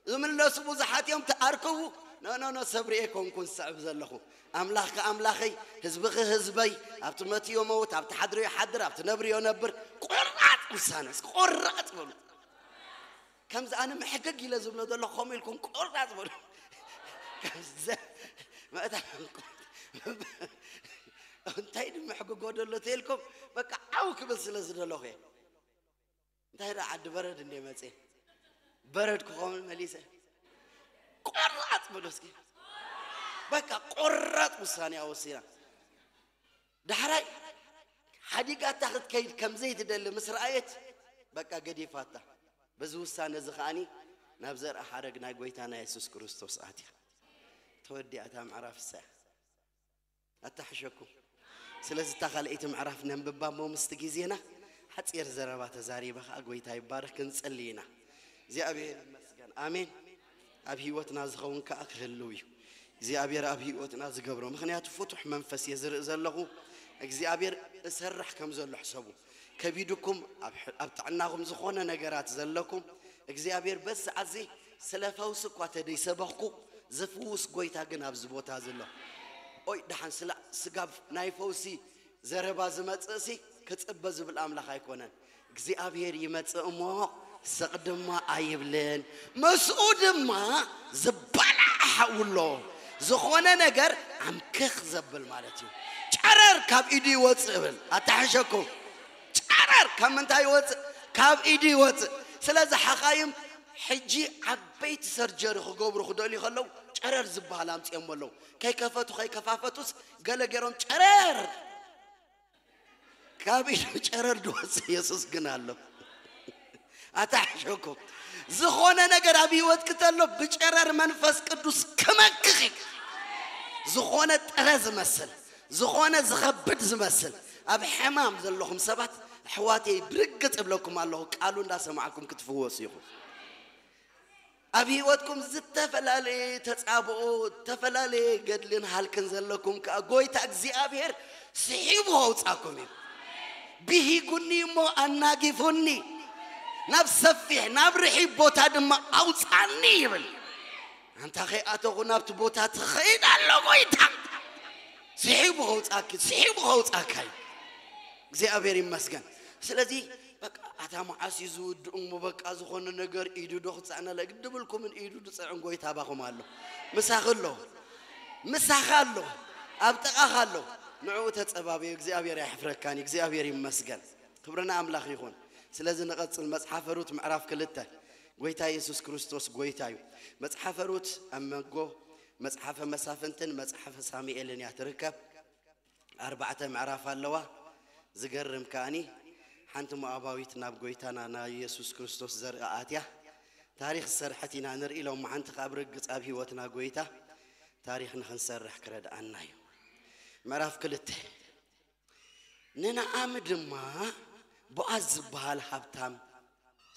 ዝምለሱ ብዙሓት እዮም፣ ተኣርከቡ። ኖ ኖ ኖ፣ ሰብሪ ኣይኮንኩን ዝስዕብ ዘለኹ። ኣምላኽኪ ኣምላኸይ፣ ህዝብኺ ህዝበይ፣ ኣብቲ መትዮ መውት፣ ኣብቲ ሓድርዮ ሓድር፣ ኣብቲ ነብርዮ ነብር። ቆራጥ ውሳነ፣ ቆራጥ በሉ። ከምዚ ኣነ ምሕግግ ኢለ ዝብሎ ዘለኹ ከምኡ ኢልኩም ቆራጽ በሉ። ከምዚ መእታ እንታይ ድምሕግጎ ደሎ ተልኩም በቃ ዓው ክብል ስለ ዝደለኹ እየ። እንታይ ደኣ ዓዲ በረድ እንደ መጽየ በረድ ክኸውን መሊሰ ቆራጽ በሉ እስኪ። በቃ ቆራጽ ውሳኔ ኣወሲና። ዳሕራይ ሓዲጋታ ክትከይድ ከም ዘይትደሊ ምስ ረኣየት በቃ ገዲፋታ። በዚ ውሳነ እዚ ከኣኒ ናብ ዘርኣ ሓረግ ናይ ጎይታና የሱስ ክርስቶስ ኣትያ። ተወዲኣታ ምዕራፍ እሳ እያ። ኣታሕሸኩም። ስለዚ እታ ካልኣይቲ ምዕራፍ ነንብባ እሞ ምስቲ ግዜና ሓጺር ዘረባ ተዛሪበ ከኣ ጎይታ ይባረክ ክንጽሊ ኢና። እግዚኣብሔር ይመስገን። ኣሜን። ኣብ ህይወትና ዝኸውን ከኣ ክህልው እዩ። እግዚኣብሔር ኣብ ህይወትና ዝገብሮ። ምኽንያቱ ፍቱሕ መንፈስ እየ ዝርኢ ዘለኹ። እግዚኣብሔር እሰርሕ ከም ዘሎ ሕሰቡ። ከቢድኩም ኣብ ሕ- ኣብ ጥዕናኹም ዝኾነ ነገራት ዘለኩም እግዚኣብሔር በዚ ሰዓት እዚ ስለ ፈውሲ እኳ ተደይሰበኽኩ ዝፍውስ ጎይታ ግን ኣብዚ ቦታ ዘሎ። ኦይ ደሓን ስለ ስጋብ ናይ ፈውሲ ዘረባ ዝመጽእ ሲ ክጽበ ዝብል ኣምላኽ ኣይኮነን። እግዚኣብሔር ይመጽእ እሞ ስቕ ድማ ኣይብልን። ምስኡ ድማ ዝበላዕ ሓዊ ኣሎ። ዝኾነ ነገር ኣምክኽ ዘብል ማለት እዩ። ጨረር ካብ ኢዱ ይወጽእ እብል ኣታሕሸኩም። ጨረር ካብ ምንታይ ይወጽእ? ካብ ኢዱ ይወጽእ። ስለዚ ሓኻይም ሕጂ ዓበይቲ ሰርጀሪ ክገብሩ ክደልዩ ከለዉ ጨረር ዝበሃል ኣምፅኦም ኣለዉ። ከይከፈቱ ከይከፋፈቱስ ገለ ገይሮም ጨረር ካብ ኢዱ ጨረር ድወጽእ የሱስ ግን ኣሎ። ኣታሕሸኩም ዝኾነ ነገር ኣብ ህይወት ክተሎ ብጨረር መንፈስ ቅዱስ ክመክኽ እዩ። ዝኾነ ጥረ ዝመስል፣ ዝኾነ ዝኸብድ ዝመስል፣ ኣብ ሕማም ዘለኹም ሰባት፣ ኣሕዋተይ፣ ብርግጽ እብለኩም ኣለኹ፣ ቃሉ እንዳሰማዕኩም ክትፍወሱ ኢኹም። ኣብ ህይወትኩም ዝተፈላለየ ተጻብኦ፣ ዝተፈላለየ ገድልን ሃልክን ዘለኩም ከኣ፣ ጎይታ እግዚኣብሔር ስሒቡ ከውጻኩም እዩ። ብሂጉኒ እሞ ኣናጊፉኒ፣ ናብ ሰፊሕ ናብ ርሒብ ቦታ ድማ ኣውጻኒ ይብል። ኣንታ ከይኣተኹ ናብቲ ቦታ ትኸይድ ኣሎ ጎይታ። ስሒቡ ከውጻኪ፣ ስሒቡ ከውጻካ እዩ። እግዚኣብሔር ይመስገን። ስለዚ በቃ ኣታ መዓስ እዩ ዝውድእ እሞ በቃ ዝኾነ ነገር ኢዱ ዶ ክጸዕነለ ግዲ ብልኩምን ኢዱ ድጸዕን ጎይታ ባኹም ኣሎ። ምሳኺ ኣሎ። ምሳኻ ኣሎ። ኣብ ጥቓኻ ኣሎ። ንዕኡ ተጸባበዩ። እግዚኣብሔር ኣይሕፍረካን እዩ። እግዚኣብሔር ይመስገን። ክብሪ ንኣምላኽ ይኹን። ስለዚ ንቐጽል። መጽሓፈ ሩት ምዕራፍ ክልተ። ጎይታ የሱስ ክርስቶስ ጎይታ እዩ። መጽሓፈ ሩት ኣብ መንጎ መጽሓፈ መሳፍንትን መጽሓፈ ሳሙኤልን እያ ትርከብ። ኣርባዕተ ምዕራፍ ኣለዋ። ዝገርም ከኣኒ ሓንቲ ሞኣባዊት ናብ ጎይታና ናብ የሱስ ክርስቶስ ዘርኢ ኣትያ። ታሪኽ ዝሰርሐት ኢና ንርኢ ኢሎም ሓንቲ ካብ ርግጽ ኣብ ህይወትና ጎይታ ታሪኽ ንኽንሰርሕ ክረድኣና እዩ። ምዕራፍ ክልተ። ንነኣሚ ድማ ቦኣዝ ዝበሃል ሃብታም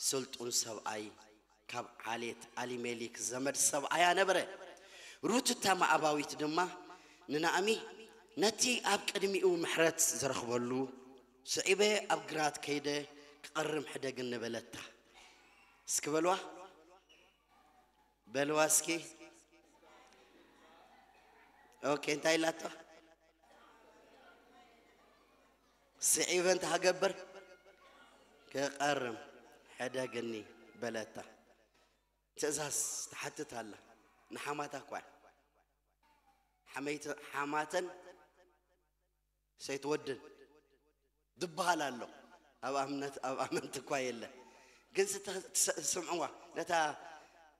ስልጡን ሰብኣይ ካብ ዓሌት ኣሊሜሊክ ዘመድ ሰብኣያ ነበረ። ሩት እታ ሞኣባዊት ድማ ንናእሚ ነቲ ኣብ ቅድሚኡ ምሕረት ዝረኽበሉ ስዒበ ኣብ ግራት ከይደ ክቐርም ሕደግኒ በለታ። እስኪ በልዋ፣ በልዋ እስኪ። ኦኬ፣ እንታይ ኢላቶ? ስዒበ እንታይ ክገብር? ክቐርም ሕደግኒ በለታ። ትእዛዝ ትሓትት ኣላ። ንሓማታ እኳ ሓመይተ-፣ ሓማተን ሰይትወድን ድበሃል ኣሎ። ኣብ ኣምነት፣ ኣብ ኣመንቲ እኳ የለ። ግን ስተ-፣ ትሰ-፣ ትሰምዕዋ፣ ነታ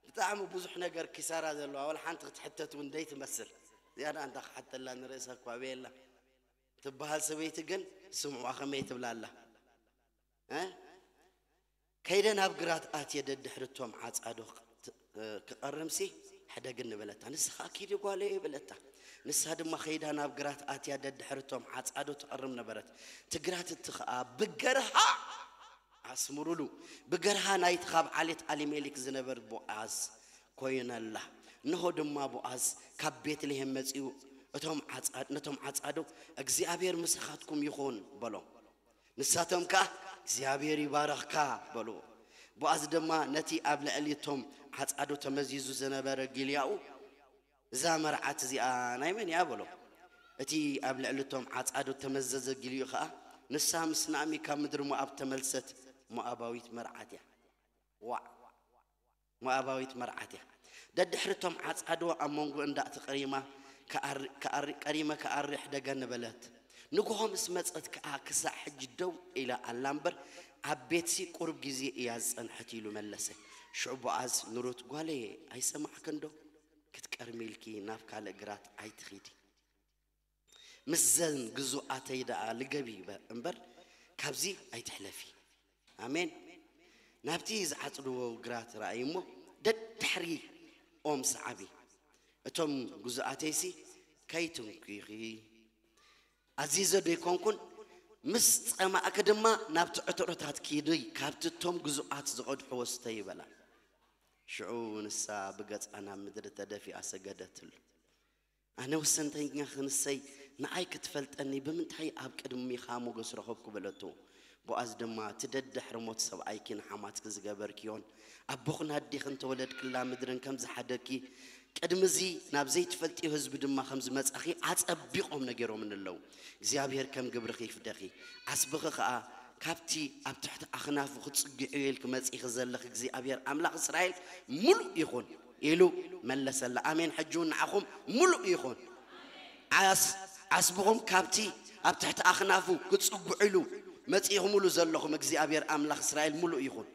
ብጣዕሚ ብዙሕ ነገር ኪሳራ ዘለዋ፣ ወላ ሓንቲ ክትሕተት እውን ደይትመስል። እዚኣ ደኣ እንታ ክሓተላ ንርእሳ እኳ ኣበየላ ትበሃል ሰበይቲ ግን ስምዕዋ ከመይ ትብላ ኣላ? እ? ከይደ ናብ ግራት ኣትየ ደድሕሪ እቶም ዓጻዶ ክ-፣ እ፣ ክቐርምሲ ሕደግኒ በለታ። ንሳ ኸኣ ኪዲ ጓለየ በለታ። ንሳ ድማ ከይዳ ናብ ግራት ኣትያ ደድሕሪ እቶም ዓጻዶ ትቐርም ነበረት። እቲ ግራት እቲ ኸኣ ብገርሃ፣ ኣስምሩሉ፣ ብገርሃ ናይቲ ካብ ዓሌት ኣሊሜሌክ ዝነበር ቦኣዝ ኮይነላ። እንሆ ድማ ቦኣዝ ካብ ቤትልሄም መጺኡ እቶም ዓጻድ-፣ ነቶም ዓጻዶ፣ "እግዚኣብሔር ምሳኻትኩም ይኹን" በሎም። ንሳቶም ከኣ "እግዚኣብሔር ይባርኽካ" በልዎ። ቦኣዝ ድማ ነቲ ኣብ ልዕሊ እቶም ዓጻዶ ተመዚዙ ዝነበረ ጊልያኡ፣ "እዛ መርዓት እዚኣ ናይ መን እያ?" በሎ። እቲ ኣብ ልዕሊ እቶም ዓጻዶ ተመዘዘ ጊልያኡ ከኣ፣ "ንሳ ምስ ናእሚ ካብ ምድሪ ሞኣብ ተመልሰት ሞኣባዊት መርዓት እያ።" ዋዕ! ሞኣባዊት መርዓት እያ። ደድሕሪ እቶም ዓጻዶ ኣብ መንጎ እንዳ እቲ ቀሪማ ክኣሪ-፣ ክኣሪ-፣ ቀሪመ ክኣሪ ሕደገኒ በለት። ንግሆ ምስ መጸት ከኣ ክሳዕ ሕጂ ደው ኢላ ኣላ እምበር፣ ኣብ ቤትሲ ቁሩብ ግዜ እያ ዝጸንሐት ኢሉ መለሰ። ሽዑ ቦኣዝ ንሩት፣ "ጓለየ፣ ኣይሰማዕክን ዶ? ክትቀርሚ ኢልኪ ናብ ካልእ ግራት ኣይትኺዲ። ምስዘን ግዙኣተይ ደኣ ልገቢ በ-፣ እምበር ካብዚ ኣይትሕለፊ።" ኣሜን። ናብቲ ዝዓጽድዎ ግራት ረኣዩ እሞ፣ "ደድሕሪ ኦም ሰዓቢ፣ እቶም ግዙኣተይሲ ከይትንኪኺ ኣዚዘ ዶ ኣይኮንኩን? ምስ ጸማእኪ ድማ ናብቲ ዕትሮታት ኪዲ፣ ካብቲ እቶም ግዙኣት ዝቐድሕዎ ስተዪ" በላ። ሽዑ ንሳ ብገጻ ናብ ምድሪ ተደፊኣ ሰገደትሉ። ኣነ ወሰንተኛ ክንሰይ፣ ንኣይ ክትፈልጠኒ ብምንታይ ኣብ ቅድሚኻ ሞገስ ረኸብኩ? በለቶ። ቦኣዝ ድማ፣ እቲ ደድሕሪ ሞት ሰብኣይኪን ሓማትኪ ዝገበርክዮን፣ ኣቦኺ ናዴኽን ተወለድክላ ምድርን ከም ዝሓደግኪ፣ ቅድሚ እዚ ናብ ዘይትፈልጥዮ ህዝቢ ድማ ከም ዝመጻኺ ኣጸቢቖም ነጊሮምኒ ኣለዉ። እግዚኣብሔር ከም ግብርኺ ይፍደኺ። ዓስብኺ ኸኣ ካብቲ ኣብ ትሕቲ ኣኽናፉ ክትጽግዕዮ ኢልኪ መጺኺ ዘለኺ እግዚኣብሔር ኣምላኽ እስራኤል ምሉእ ይኹን። ኢሉ መለሰላ። ኣሜን። ሕጂ እውን ንዓኹም ምሉእ ይኹን። ዓስ-፣ ዓስብኹም ካብቲ ኣብ ትሕቲ ኣኽናፉ ክትጽጉዕሉ መጺእኹምሉ ዘለኹም እግዚኣብሔር ኣምላኽ እስራኤል ምሉእ ይኹን።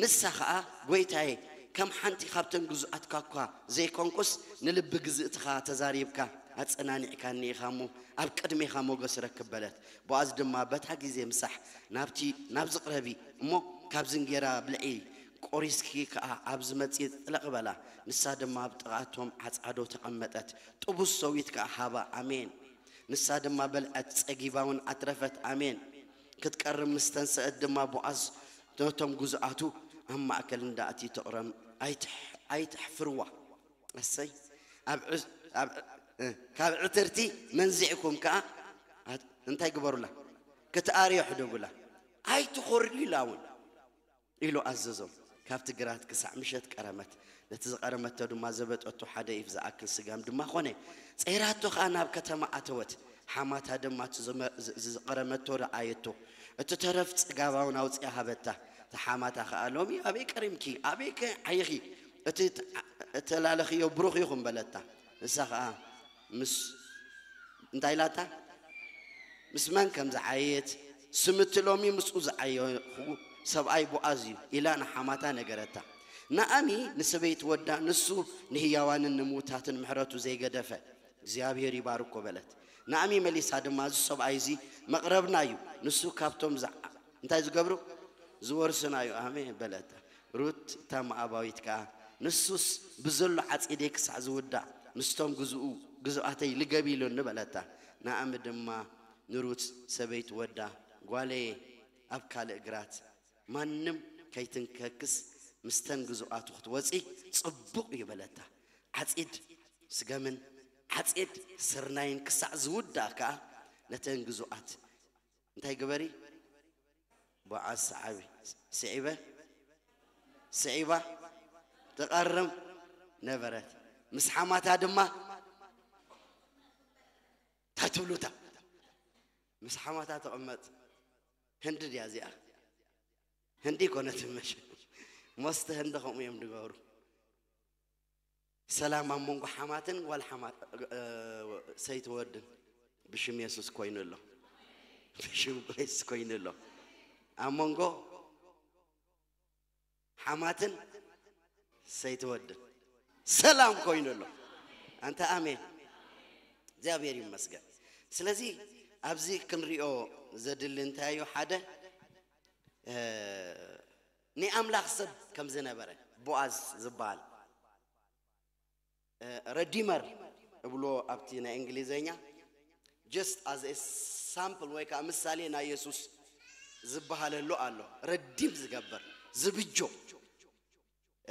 ንሳ ኸኣ፣ "ጐይታየ፣ ከም ሓንቲ ካብተን ግዙኣትካ እኳ ዘይኮንኩስ፣ ንልቢ ግዝእትኻ ተዛሪብካ ኣጸናኒዕካኒ ኢኻ እሞ፣ ኣብ ቅድሜኻ ሞገስ ረክብ" በለት። ቦኣዝ ድማ፣ "በታ ግዜ ምሳሕ ናብቲ፣ ናብዚ ቅረቢ እሞ፣ ካብዚ እንጌራ ብልዒ፣ ቆሪስኪ ከኣ ኣብዚ መጺ ጥለቕ በላ። ንሳ ድማ ኣብ ጥቓ እቶም ዓጻዶ ተቐመጠት። ጥቡስ ሰዊት ከኣ ሃባ። ኣሜን። ንሳ ድማ በልዐት፣ ጸጊባ እውን ኣትረፈት። ኣሜን። ክትቀርብ ምስ ተንሰአት ድማ ቦኣዝ ነቶም ግዙኣቱ ኣብ ማእከል እንዳእቲ ትቕረም ኣይትሕ-፣ ኣይትሕፍርዋ። እሰይ። ኣብ ዕስ-፣ ኣብ ዕ-፣ እ፣ ካብ ዕትርቲ መንዚዕኩም ከኣ ኣት-፣ እንታይ ግበሩላ? ክትኣርዮ ሕደጉላ። ኣይትኾርዩ ኢላ እውን ኢሉ ኣዘዞም። ካብቲ ግራት ክሳዕ ምሸት ቀረመት። ነቲ ዝቐረመቶ ድማ ዘበጠቶ ሓደ ኢፍ ዝኣክል ስጋም ድማ ኾነ። ጸይራቶ ኸኣ ናብ ከተማ ኣተወት። ሓማታ ድማ እቲ ዝመ-፣ ዝ-፣ ዝ-፣ ዝቐረመቶ ረኣየቶ። እቲ ተረፍ ጽጋባውን ኣውጺኣ ሃበታ። እታ ሓማታ ኸኣ፣ "ሎሚ ኣበይ ቀሪምኪ? ኣበይ ከ ዓይኺ? እቲ ት-፣ እተላለኽዮ ብሩኽ ይኹን" በለታ። ንሳ ኸኣ ምስ እንታይ ኢላታ? ምስ መን ከም ዝዓየየት፣ "ስም እቲ ሎሚ ምስኡ ዝዓየኹ ሰብኣይ ቦኣዝ እዩ" ኢላ ንሓማታ ነገረታ። ናኣሚ ንሰበይቲ ወዳ፣ "ንሱ ንህያዋንን ንምውታትን ምሕረቱ ዘይገደፈ እግዚኣብሔር ይባርኮ" በለት። ናኣሚ መሊሳ ድማ፣ "እዚ ሰብኣይ እዚ መቕረብና እዩ፣ ንሱ ካብቶም ዝዓ-" እንታይ ዝገብሩ? "ዝወርስና እዩ" ኣሜን በለታ። ሩት እታ ሞዓባዊት ከኣ፣ "ንሱስ ብዘሎ ዓጺደይ ክሳዕ ዝውዳእ ምስቶም ግዝኡ-፣ ግዙኣተይ ልገብ ኢሉኒ" በለታ። ናኣሚ ድማ ንሩት ሰበይቲ ወዳ፣ "ጓለየ፣ ኣብ ካልእ ግራት ማንም ከይትንከክስ ምስተን ግዙኣቱ ክትወጺ ጽቡቕ እዩ" በለታ። ዓጺድ ስገምን ዓጺድ ስርናይን ክሳዕ ዝውዳእ ከኣ ነተን ግዙኣት እንታይ ግበሪ? ቦዓዝ ሰዓቢ። ስዒበ፣ ስዒባ ትቐርም ነበረት። ምስ ሓማታ ድማ እንታይ ትብሉታ? ምስ ሓማታ ትቕመጥ። ህንዲ ድያ እዚኣ? ህንዲ ይኮነት መሽ-፣ ሞስተ ህንዲ ከምኡ እዮም ዝገብሩ። ሰላም ኣብ መንጎ ሓማትን ጓል ሓማ-፣ እ፣ ሰይቲ ወድን ብሽም የሱስ ኮይኑ ኣሎ። ብሽም የሱስ ኮይኑ ኣሎ። ኣብ መንጎ ሓማትን ሰይቲ ወድን ሰላም ኮይኑ ኣሎ። ኣንተ ኣሜን። እግዚኣብሔር ይመስገን። ስለዚ ኣብዚ ክንሪኦ ዘድሊ እንታይ እዩ? ሓደ፣ እ፣ ናይ ኣምላኽ ሰብ ከም ዝነበረ ቦኣዝ ዝበሃል፣ እ፣ ረዲመር እብሎ ኣብቲ ናይ እንግሊዘኛ፣ just as a sample ወይ ከዓ ምሳሌ ናይ የሱስ ዝበሃለሉ ኣሎ። ረዲም ዝገብር፣ ዝብጆ።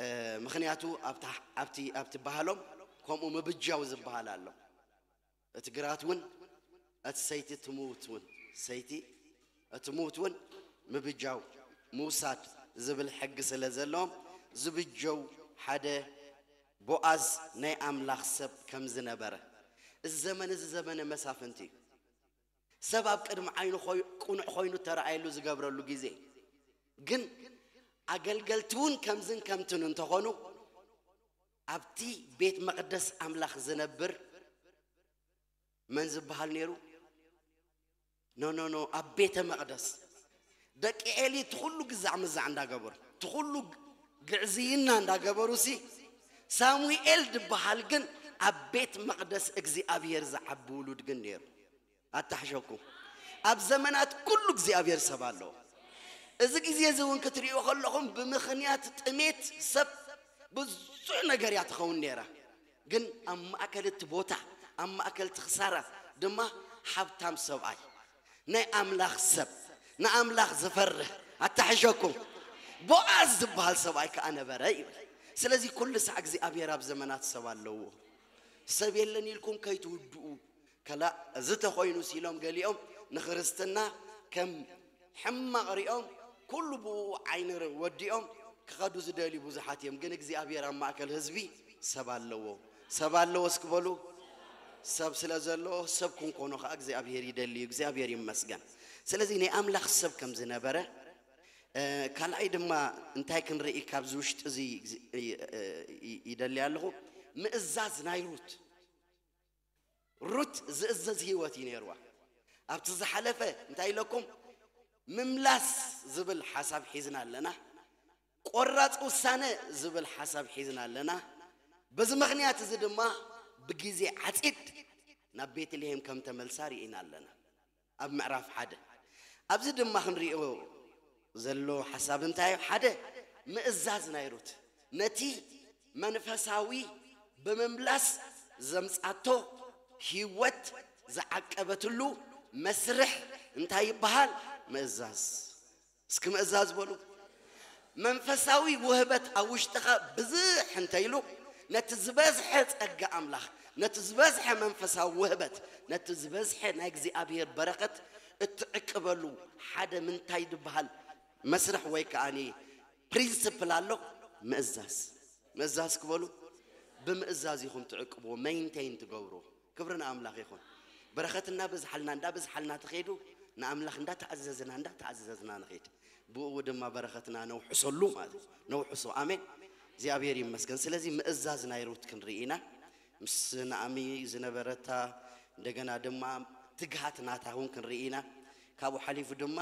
እ፣ ምኽንያቱ ኣብታ-፣ ኣብቲ፣ ኣብቲ ባህሎም ከምኡ ምብጃው ዝበሃል ኣሎ። እቲ ግራት እውን፣ እቲ ሰይቲ ትምውት እውን፣ ሰይቲ እቲ ምውት እውን ምብጃው፣ ምውሳድ ዝብል ሕጊ ስለ ዘለዎም፣ ዝብጀው ሓደ ቦኣዝ ናይ ኣምላኽ ሰብ ከም ዝነበረ። እዚ ዘመን እዚ ዘመነ መሳፍንቲ እዩ። ሰብ ኣብ ቅድሚ ዓይኑ ኮይ-፣ ቅኑዕ ኮይኑ ተረኣየሉ ዝገብረሉ ግዜ። ግን ኣገልገልቲ እውን ከምዝን ከምትን እንተኾኑ፣ ኣብቲ ቤት መቕደስ ኣምላኽ ዝነብር መን ዝበሃል ነይሩ? ኖ፣ ኖ፣ ኖ፣ ኣብ ቤተ መቕደስ ደቂ ኤሊ እቲ ኩሉ ግዛዕ ምዛዕ እንዳገበሩ፣ እቲ ኩሉ ግዕዝይና እንዳገበሩ ሲ፣ ሳሙኤል ዝበሃል ግን ኣብ ቤት መቕደስ እግዚኣብሔር ዝዓቢ ውሉድ ግን ነይሩ። ኣታሕሸኩም። ኣብ ዘመናት ኩሉ እግዚኣብሔር ሰብ ኣለዎ። እዚ ግዜ እዚ እውን ክትርእዩ ከለኹም ብምኽንያት ጥሜት ሰብ ብዙሕ ነገር እያ ትኸውን ነይራ። ግን ኣብ ማእከል እቲ ቦታ፣ ኣብ ማእከል እቲ ክሳራ ድማ ሓብታም ሰብኣይ፣ ናይ ኣምላኽ ሰብ፣ ንኣምላኽ ዝፈርህ፣ ኣታሕሸኩም፣ ቦኣዝ ዝበሃል ሰብኣይ ከኣ ነበረ ይብል። ስለዚ ኩሉ ሳዕ እግዚኣብሔር ኣብ ዘመናት ሰብ ኣለዎ። ሰብ የለን ኢልኩም ከይትውድኡ። ከላእ እዚ ተኾይኑስ ኢሎም ገሊኦም ንኽርስትና ከም ሕማቕ ሪኦም ኩሉ ብኡ ዓይኒ ር-፣ ወዲኦም ክኸዱ ዝደልዩ ብዙሓት እዮም። ግን እግዚኣብሔር ኣብ ማእከል ህዝቢ ሰብ ኣለዎ። ሰብ ኣለዎ እስኪ በሉ። ሰብ ስለ ዘለዎ ሰብ ክንኮኖ ከኣ እግዚኣብሔር ይደሊ እዩ። እግዚኣብሔር ይመስገን። ስለዚ ናይ ኣምላኽ ሰብ ከም ዝነበረ፣ እ፣ ካልኣይ ድማ እንታይ ክንርኢ ካብዚ ውሽጢ እዚ፣ እ፣ እ፣ ይደሊ ኣለኹ? ምእዛዝ ናይ ሩት። ሩት ዝእዘዝ ህይወት እዩ ነይርዋ። ኣብቲ ዝሓለፈ እንታይ ኢለኩም? ምምላስ ዝብል ሓሳብ ሒዝና ኣለና። ቆራጽ ውሳነ ዝብል ሓሳብ ሒዝና ኣለና። በዚ ምኽንያት እዚ ድማ ብግዜ ዓጺድ ናብ ቤተልሔም ከም ተመልሳ ርኢና ኣለና። ኣብ ምዕራፍ ሓደ። ኣብዚ ድማ ክንሪኦ ዘሎ ሓሳብ እንታይ እዩ? ሓደ፣ ምእዛዝ ናይ ሩት ነቲ መንፈሳዊ ብምምላስ ዘምጻቶ ህይወት ዝዓቀበትሉ መስርሕ እንታይ ይበሃል? ምእዛዝ። እስኪ ምእዛዝ በሉ። መንፈሳዊ ውህበት ኣብ ውሽጥኻ ብዝሕ እንተይሉ፣ ነቲ ዝበዝሐ ጸጋ ኣምላኽ፣ ነቲ ዝበዝሐ መንፈሳዊ ውህበት፣ ነቲ ዝበዝሐ ናይ እግዚኣብሔር በረኸት እትዕቅበሉ ሓደ ምንታይ ዝበሃል መስርሕ ወይ ከኣ ፕሪንስፕል ኣሎ? ምእዛዝ። ምእዛዝ ክበሉ፣ ብምእዛዝ ኢኹም ትዕቅብዎ፣ ሜንቴን ትገብርዎ። ክብሪ ንኣምላኽ ይኹን። በረኸት እናበዝሓልና፣ እንዳበዝሓልና ትኸዱ፣ ንኣምላኽ እንዳተኣዘዝና፣ እንዳተኣዘዝና ንኸይድ። ብኡ ድማ በረኸትና ነውሕሰሉ ማለት እዩ። ነውሕሶ። ኣሜን። እግዚኣብሔር ይመስገን። ስለዚ ምእዛዝ ናይ ሩት ክንርኢ ኢና። ምስ ናእሚ ዝነበረታ፣ እንደገና ድማ ትግሃት ናታ እውን ክንርኢ ኢና። ካብኡ ሓሊፉ ድማ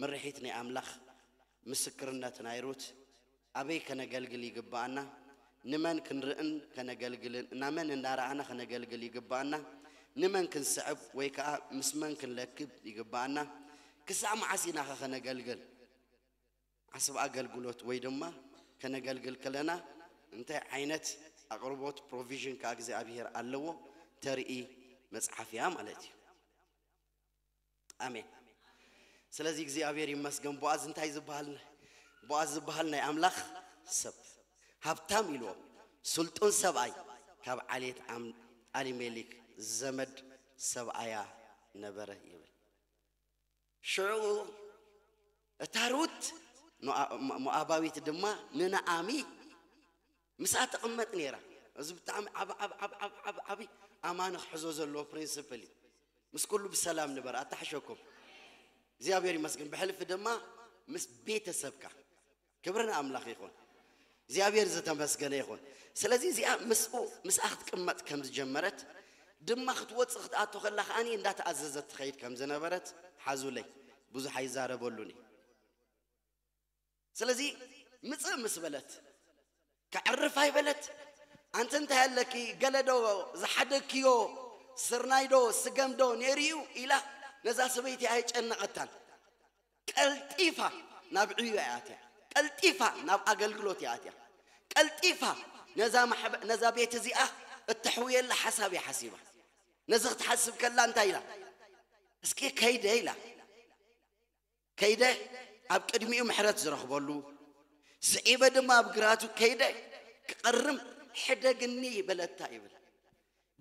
ምርሒት ናይ ኣምላኽ፣ ምስክርነት ናይ ሩት፣ ኣበይ ከነገልግል ይግብኣና? ንመን ክንርእን ከነገልግልን፣ እና መን እናረኣና ከነገልግል ይግብኣና? ንመን ክንስዕብ ወይ ከኣ ምስ መን ክንለክብ ይግብኣና? ክሳዕ መዓስ ኢናኸ ከነገልግል? ዓስብ ኣገልግሎት ወይ ድማ ከነገልግል ከለና እንታይ ዓይነት ኣቕርቦት፣ ፕሮቪዥን ከኣ እግዚኣብሔር ኣለዎ ተርኢ መጽሓፍ እያ ማለት እዩ። ኣሜን። ስለዚ እግዚኣብሔር ይመስገን። ቦኣዝ እንታይ ዝበሃል? ቦኣዝ ዝበሃል ናይ ኣምላኽ ሰብ፣ ሃብታም ኢልዎ፣ ስልጡን ሰብኣይ፣ ካብ ዓሌት ኣም-፣ ኣሊሜሌክ ዘመድ ሰብኣያ ነበረ ይብል። ሽዑ እታ ሩት ኖኣ-፣ ሞ-፣ ሞኣባዊት ድማ ንነኣሚ ምስኣ ትቕመጥ ነይራ። እዚ ብጣዕሚ ዓብ-፣ ዓብ-፣ ዓብ-፣ ዓብ-፣ ዓብ-፣ ዓብ-፣ ዓቢ ኣማኒ ክሕዞ ዘለዎ ፕሪንስፕል እዩ። ምስ ኩሉ ብሰላም ንበር፣ ኣታሕሸኩም። እግዚኣብሔር ይመስገን። ብሕልፊ ድማ ምስ ቤተሰብካ። ክብሪ ንኣምላኽ ይኹን። እግዚኣብሔር ዝተመስገነ ይኹን። ስለዚ እዚኣ ምስኡ፣ ምስኣ ክትቅመጥ ከም ዝጀመረት፣ ድማ ክትወጽእ ክትኣቱ ከላ ከኣኒ እንዳተኣዘዘት ትኸይድ ከም ዝነበረት ሓዙለይ። ብዙሕ ኣይዛረበሉን እዩ። ስለዚ ምጽእ ምስ በለት፣ ከዕርፍ ኣይበለት። ኣንቲ እንታይ ኣለኪ? ገለ ዶ ዝሓደግክዮ ስርናይ ዶ ስገም ዶ ነይሩ እዩ? ኢላ ነዛ ሰበይቲ ኣየጨነቐታን። ቀልጢፋ ናብ ዕዮ እያ ኣትያ። ቀልጢፋ ናብ ኣገልግሎት እያ ኣትያ። ቀልጢፋ ነዛ ማሕበ-፣ ነዛ ቤት እዚኣ እተሕውየላ ሓሳብ እያ ሓሲባ። ነዚ ክትሓስብ ከላ እንታይ ኢላ? እስኪ ከይደ ኢላ። ከይደ ኣብ ቅድሚኡ ምሕረት ዝረኽበሉ፣ ስዒበ ድማ ኣብ ግራቱ ከይደ ክቐርም ሕደግኒ በለታ ይብል።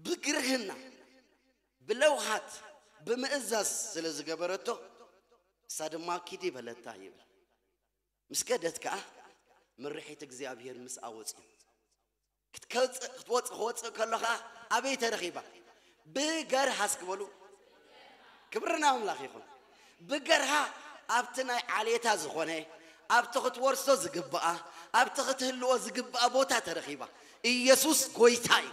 ብግርህና፣ ብለውሃት፣ ብምእዛዝ ስለ ዝገበረቶ፣ እሳ ድማ ኪዲ በለታ ይብል። ምስ ከደት ከኣ ምርሒት እግዚኣብሔር ምስኣ ወጽዩ። ክትከውጽእ፣ ክትወጽእ፣ ክወጽእ ከሎ ኸኣ ኣበይ ተረኺባ? ብገርሃ እስኪ በሉ። ክብሪ ንኣምላኽ ይኹን። ብገርሃ ኣብቲ ናይ ዓሌታ ዝኾነ፣ ኣብቲ ክትወርሶ ዝግብኣ፣ ኣብቲ ክትህልዎ ዝግብኣ ቦታ ተረኺባ። ኢየሱስ ጎይታ እዩ።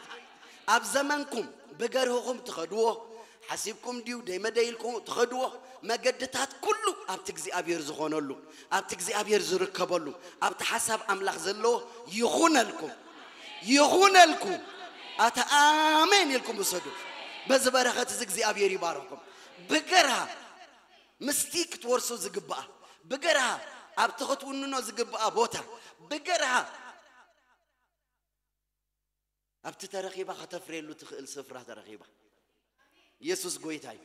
ኣብ ዘመንኩም ብገርህኹም ትኸድዎ፣ ሓሲብኩም ድዩ ደይመደይ ኢልኩም ትኸድዎ፣ መገድታት ኩሉ ኣብቲ እግዚኣብሔር ዝኾነሉ፣ ኣብቲ እግዚኣብሔር ዝርከበሉ፣ ኣብቲ ሓሳብ ኣምላኽ ዘለዎ ይኹነልኩም። ይኹነልኩም። ኣታ ኣሜን ኢልኩም ውሰዱ። በዚ በረኸት እዚ እግዚኣብሔር ይባርኽኩም። ብገርሃ ምስቲ ክትወርሶ ዝግብኣ፣ ብገርሃ ኣብቲ ክትውንኖ ዝግብኣ ቦታ፣ ብገርሃ ኣብቲ ተረኺባ ከተፍርየሉ ትኽእል ስፍራ ተረኺባ። ኢየሱስ ጎይታ እዩ።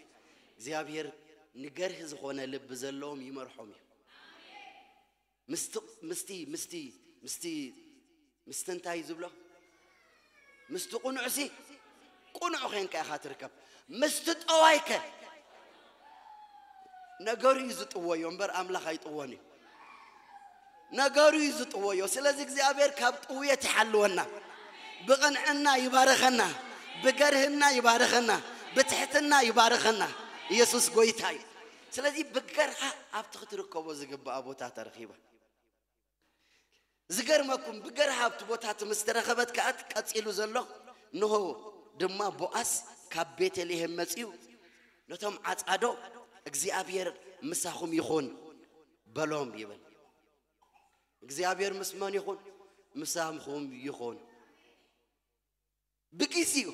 እግዚኣብሔር ንገርህ ዝኾነ ልቢ ዘለዎም ይመርሖም እዩ። ምስቲ፣ ምስቲ፣ ምስቲ፣ ምስቲ፣ ምስቲ እንታይ እዩ ዝብሎ? ምስቲ ቁኑዕሲ ቁኑዕ ኾይንካ ኢኻ ትርከብ። ምስቲ ጠዋይከ ነገሩ እዩ ዝጥወዮ እምበር ኣምላኽ ኣይጥወን እዩ። ነገሩ እዩ ዝጥወዮ። ስለዚ እግዚኣብሔር ካብ ጥውየት ይሓልወና፣ ብቕንዕና ይባርኸና፣ ብገርህና ይባርኸና፣ ብትሕትና ይባርኸና። ኢየሱስ ጎይታ እዩ። ስለዚ ብገርሃ ኣብቲ ክትርከቦ ዝግብኣ ቦታ ተረኺባ። ዝገርመኩም፣ ብገርሃ ኣብቲ ቦታ እቲ ምስ ተረኸበት ከኣ ቀጺሉ ዘሎ፣ እንሆ ድማ ቦኣዝ ካብ ቤተልሔም መጺኡ ነቶም ዓጻዶ፣ እግዚኣብሔር ምሳኹም ይኹን በሎም ይብል። እግዚኣብሔር ምስ መን ይኹን? ምሳኹም ይኹን። ብግዜኡ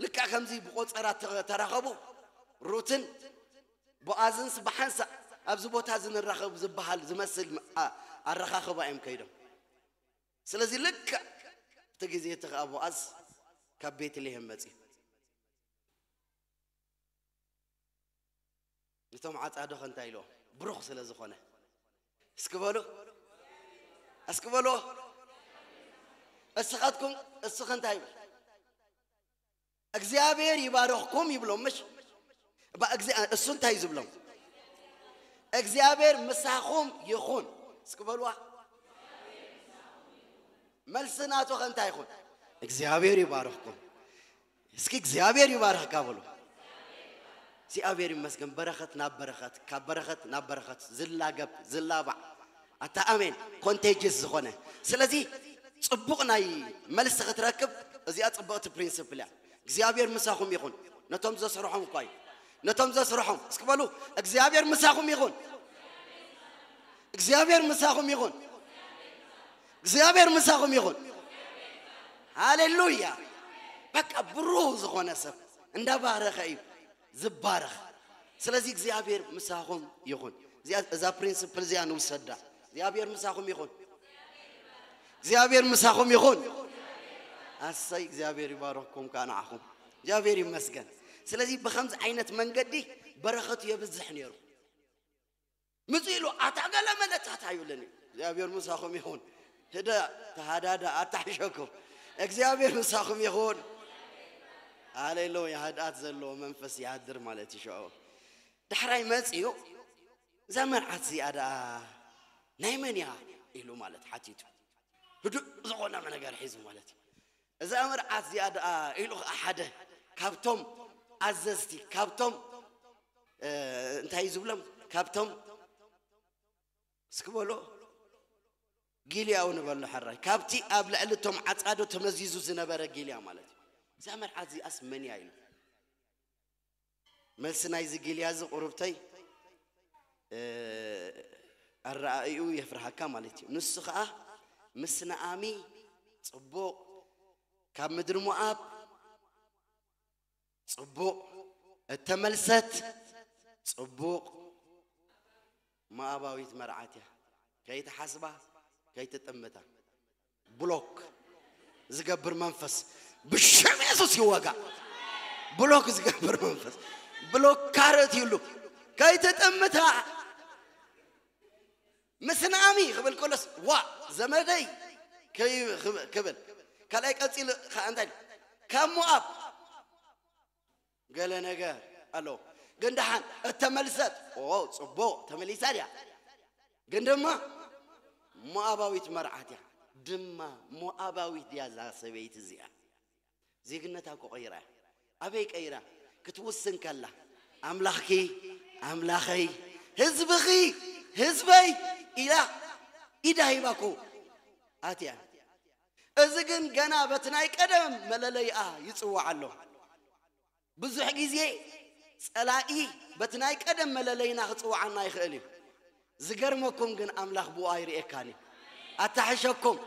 ልክዕ ከምዚ ብቆጸራ ተ-፣ ተራኸቡ። ሩትን ቦኣዝንስ ብሓንሳእ ኣብዚ ቦታ እዚ ንራኸብ ዝበሃል ዝመስል ኣ-፣ ኣረኻኽባ እዮም ከይዶም። ስለዚ ልክዕ እቲ ግዜ እቲ ኸዓ ቦኣዝ ካብ ቤትልሄም መጺኡ። ነቶም ዓጻዶ ከ እንታይ ኢልዎ? ብሩኽ ስለ ዝኾነ። እስኪ በሉ፣ እስኪ በሉ። እስኻትኩም፣ እስኺ እንታይ ይብል? እግዚኣብሔር ይባርኽኩም ይብሎም፣ ምሽ? እባ እግዚኣብ-፣ እሱ እንታይ እዩ ዝብሎም? እግዚኣብሔር ምሳኹም ይኹን። እስኪ በልዋ። መልሲ ናቱ ከ እንታይ ይኹን? እግዚኣብሔር ይባርኽኩም። እስኪ እግዚኣብሔር ይባርኽካ በሉ። እግዚኣብሔር ይመስገን። በረኸት ናብ በረኸት፣ ካብ በረኸት ናብ በረኸት ዝላገብ፣ ዝላባዕ። ኣታ ኣሜን። ኮንቴጅስ ዝኾነ። ስለዚ ጽቡቕ ናይ መልሲ ክትረክብ እዚኣ ጽብቕቲ ፕሪንስፕል እያ። እግዚኣብሔር ምሳኹም ይኹን። ነቶም ዘስርሖም እኳ እዩ። ነቶም ዘስርሖም። እስኪ በሉ፣ እግዚኣብሔር ምሳኹም ይኹን። እግዚኣብሔር ምሳኹም ይኹን። እግዚኣብሔር ምሳኹም ይኹን። ሃሌሉያ። በቃ ብሩህ ዝኾነ ሰብ እንዳባረኸ እዩ ዝባረኽ። ስለዚ እግዚኣብሔር ምሳኹም ይኹን። እዚኣ፣ እዛ ፕሪንስፕል እዚኣ ንውሰዳ። እግዚኣብሔር ምሳኹም ይኹን። እግዚኣብሔር ምሳኹም ይኹን። ኣሰይ፣ እግዚኣብሔር ይባረኽኩም ከዓ ንዓኹም። እግዚኣብሔር ይመስገን። ስለዚ ብኸምዚ ዓይነት መንገዲ በረኸቱ የብዝሕ ነይሩ። ምጽእ ኢሉ ኣታ ገለ መለታት ኣይብልን እዩ። እግዚኣብሔር ምሳኹም ይኹን። ህደ ተሃዳዳ ኣታሕሸኩም። እግዚኣብሔር ምሳኹም ይኹን። ሃሌሉያ። ህድኣት ዘለዎ መንፈስ ይሃድር ማለት እዩ። ሽዑ ዳሕራይ መጽኡ፣ እዛ መርዓት እዚኣ ደኣ ናይ መን እያ ኢሉ ማለት ሓቲቱ። ህዱእ ዝኾነ ነገር ሒዙ ማለት እዩ። እዛ መርዓት እዚኣ ደኣ ኢሉ ኸዓ ሓደ ካብቶም ኣዘዝቲ፣ ካብቶም፣ እ፣ እንታይ እዩ ዝብሎም? ካብቶም፣ እስኪ በሎ፣ ጊልያኡ ንበሎ ሕራይ። ካብቲ ኣብ ልዕሊ እቶም ዓጻዶ ተመዚዙ ዝነበረ ጊልያ ማለት እዩ። እዛ መርዓት እዚኣስ መን እያ ኢሉ። መልሲ ናይዚ ጊልያ እዚ ቁሩብተይ፣ እ፣ ኣረኣእይኡ የፍርሃካ ማለት እዩ። ንሱ ኸዓ ምስ ነኣሚ ጽቡቕ፣ ካብ ምድሪ ሞኣብ ጽቡቕ፣ እተመልሰት ጽቡቕ ሞኣባዊት መርዓት እያ። ከይትሓስባ፣ ከይትጥምታ። ብሎክ ዝገብር መንፈስ ብሽም የሱስ ይወጋ። ብሎክ ዝገብር መንፈስ ብሎክ ካረት ይሉ። ከይትጥምታ። ምስ ነኣሚ ክብል ከሎስ፣ ዋ ዘመደይ ከይ-፣ ክብ-፣ ክብል። ካልኣይ ቀጺሉ ኸዓ እንታይ ኢሉ? ካብ ሞኣብ ገለ ነገር ኣሎ። ግን ደሓን እተመልሰት፣ ኦ፣ ጽቡቕ፣ ተመሊሳ ድያ? ግን ድማ ሞኣባዊት መርዓት እያ። ድማ ሞኣባዊት ድያ እዛ ሰበይቲ እዚኣ? ዜግነታ እኮ ቀይራ እያ። ኣበይ ቀይራ? ክትውስን ከላ፣ ኣምላኽኪ፣ ኣምላኸይ፣ ህዝብኺ፣ ህዝበይ ኢላ ኢዳ ሂባ እኮ ኣትያ። እዚ ግን ገና በቲ ናይ ቀደም መለለይኣ ይጽዋዕ ኣሎ። ብዙሕ ግዜ ጸላኢ በቲ ናይ ቀደም መለለይና ክጽውዓና ይኽእል እዩ። ዝገርመኩም ግን ኣምላኽ ብኡ ኣይርእየካን እዩ። ኣታሕሸኩም።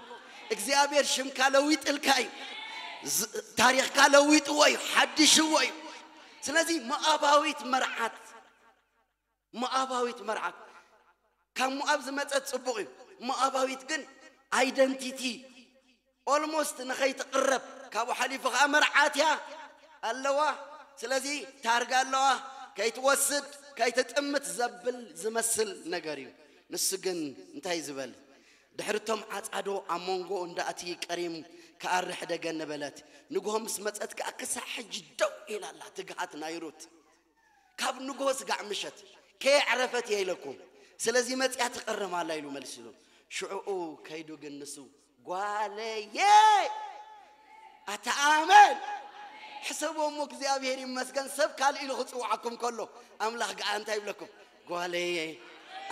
እግዚኣብሔር ሽምካ ለዊጥልካ እዩ። ዝ-፣ ታሪኽካ ለዊጥዎ እዩ፣ ሓዲሽዎ እዩ። ስለዚ ሞኣባዊት መርዓት፣ ሞኣባዊት መርዓት፣ ካብ ሞኣብ ዝመጸት ጽቡቕ እዩ። ሞኣባዊት ግን ኣይደንቲቲ ኦልሞስት ንኸይትቕረብ ካብኡ ሓሊፉ ኸዓ መርዓት እያ ኣለዋ። ስለዚ ታርጋ ኣለዋ፣ ከይትወስድ፣ ከይትጥምት ዘብል ዝመስል ነገር እዩ። ንሱ ግን እንታይ ዝበል? ድሕሪ እቶም ዓጻዶ ኣብ መንጎ እንዳእቲ ቀሪም ክኣርሕ ደገ ነበለት። ንግሆ ምስ መጸት ከኣ ክሳዕ ሕጂ ደው ኢላ ኣላ። ትግሃት ናይ ሩት። ካብ ንግሆ ስጋዕ ምሸት ከየዕረፈት እየ ኢለኩም። ስለዚ መጽያ ትቐርም ኣላ ኢሉ መልሲሉ። ሽዑኡ ከይዱ ግን ንሱ፣ "ጓለየ!" ኣታ ኣመን! ሕሰቦ እሞ እግዚኣብሔር ይመስገን፣ ሰብ ካልእ ኢሉ ክጽውዓኩም ከሎ፣ ኣምላኽ ገኣ እንታይ ይብለኩም? "ጓለየ፣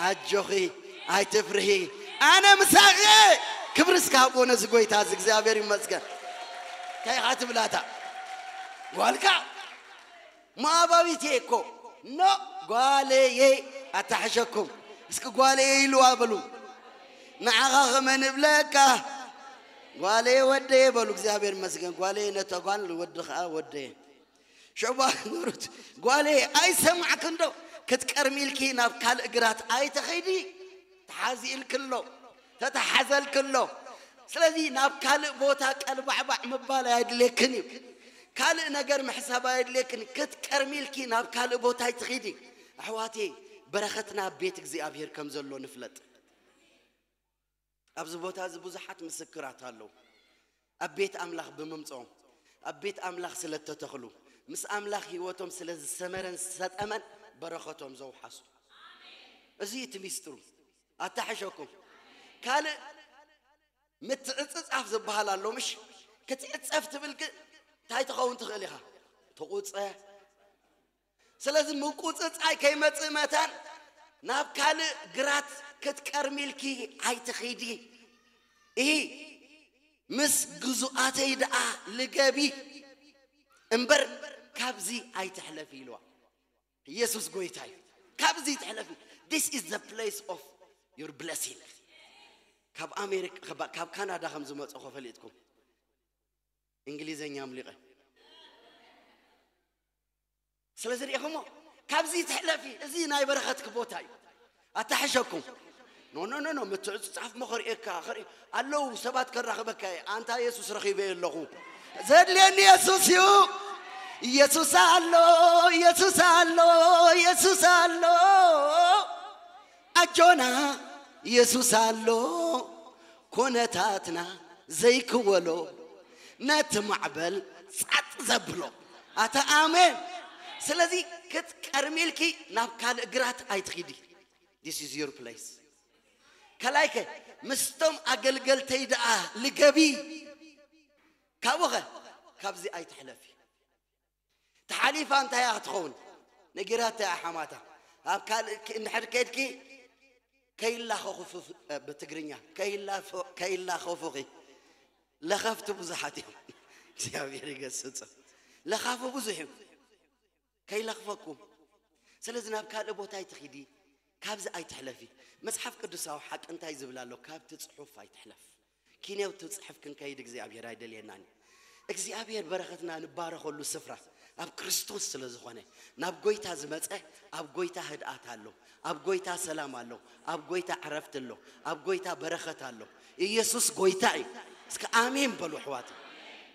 ኣጆኺ፣ ኣይትፍርሂ፣ ኣነ ምሳኺ እየ!" ክብሪ እስከ ሃብዎ ነዚ ጎይታ እዚ፣ እግዚኣብሔር ይመስገን። እንታይ ኢኻ ትብላታ? ጓልካ ሞኣባዊት እየ እኮ። ኖ፣ ጓለየ፣ ኣታሕሸኩም። እስኪ ጓለየ ኢልዋ በሉ። ንዓኻ ከመን እብለካ? ጓለየ ወደየ በሉ። እግዚኣብሔር ይመስገን። ጓለየ ነታ ጓል፣ ወዲ ኸዓ ወደየ። ሽዑ ባ ሩት፣ "ጓለየ፣ ኣይሰማዕክን ዶ? ክትቀርሚ ኢልኪ ናብ ካልእ ግራት ኣይትኸይዲ፣ ተሓዚ ኢልኪ ኣሎ። ተተሓዘልክሎ። ስለዚ ናብ ካልእ ቦታ ቀልባዕባዕ ምባል ኣየድልየክን እዩ። ካልእ ነገር ምሕሳብ ኣየድልየክን። ክትቀርሚልኪ ናብ ካልእ ቦታ ኣይትኺዲ። ኣሕዋቴ፣ በረኸትና ኣብ ቤት እግዚኣብሔር ከም ዘሎ ንፍለጥ። ኣብዚ ቦታ እዚ ብዙሓት ምስክራት ኣለዉ። ኣብ ቤት ኣምላኽ ብምምፅኦም፣ ኣብ ቤት ኣምላኽ ስለ እተተኽሉ፣ ምስ ኣምላኽ ህይወቶም ስለ ዝሰመረን ዝሰጠመን በረኸቶም ዘውሓሱ። እዚ እዩ እቲ ሚስጥሩ። ኣታሕሸኩም። ካልእ ምትዕፅፃፍ ዝበሃል ኣሎ፣ ምሽ? ክትዕፀፍ ትብል ግን እንታይ ትኸውን ትኽእል ኢኻ? ትቑፀ። ስለዚ ምቁፅፃይ ከይመፅእ መታን ናብ ካልእ ግራት ክትቀርሚልኪ ኣይትኺዲ። እሂ፣ ምስ ግዙኣተይ ደኣ ልገቢ እምበር ካብዚ ኣይትሕለፊ ኢልዋ። ኢየሱስ ጎይታ እዩ። ካብዚ ትሕለፊ። This is the place of your blessing። ካብ ኣሜሪካ፣ ካብ- ካብ ካናዳ ከም ዝመፅኹ ፈሊጥኩም። እንግሊዘኛ ኣምሊቐ። ስለዚ ርኢኹሞ፣ ካብዚ ትሕለፊ። እዚ ናይ በረኸትኪ ቦታ እዩ። ኣታሕሸኩም። ኖ ኖ ኖ ኖ፣ ምትዕፅፃፍ ሞ ከርእየካ፣ ከርኢ ኣለዉ ሰባት ከራኽበካ እየ። ኣንታ የሱስ ረኺበ ኣለኹ። ዘድልየኒ የሱስ እዩ። ኢየሱስ ኣሎ፣ ኢየሱስ ኣሎ፣ ኢየሱስ ኣሎ። ኣጆና ኢየሱስ ኣሎ። ኮነታትና ዘይክወሎ፣ ነቲ ማዕበል ጸጥ ዘብሎ። ኣታ ኣሜን። ስለዚ ክትቀርሚልኪ ናብ ካልእ ግራት ኣይትኺዲ። This is your place። ከላይከ ምስቶም ኣገልገልተይ ደኣ ልገቢ። ካብኡኸ ካብዚ ኣይትሕለፊ። ተሓሊፋ እንታይ እያ ክትኸውን? ነጊራታ እያ ሓማታ። ኣብ ካልእ ክ- እንድሕር ከድኪ ከይላኸኹ- ብትግርኛ ከይላፎ- ከይላኸፉኺ። ለኸፍቲ ብዙሓት እዮም። እግዚኣብሔር ይገስጽ። ለኻፉ ብዙሕ እዩ። ከይለኽፈኩም። ስለዚ ናብ ካልእ ቦታ ኣይትኺዲ፣ ካብዚ ኣይትሕለፊ። መጽሓፍ ቅዱሳዊ ሓቂ እንታይ ዝብል ኣሎ? ካብቲ ጽሑፍ ኣይትሕለፍ። ኪንያው ትጽሕፍ ክንከይድ እግዚኣብሔር ኣይደልየናን እዩ። እግዚኣብሔር በረኸትና ንባረኸሉ ስፍራ ኣብ ክርስቶስ ስለ ዝኾነ፣ ናብ ጎይታ ዝመጸ ኣብ ጎይታ ህድኣት ኣሎ፣ ኣብ ጎይታ ሰላም ኣሎ፣ ኣብ ጎይታ ዕረፍቲ ኣሎ፣ ኣብ ጎይታ በረኸት ኣሎ። ኢየሱስ ጎይታ እዩ። እስከ ኣሜን በሉ ኣሕዋት።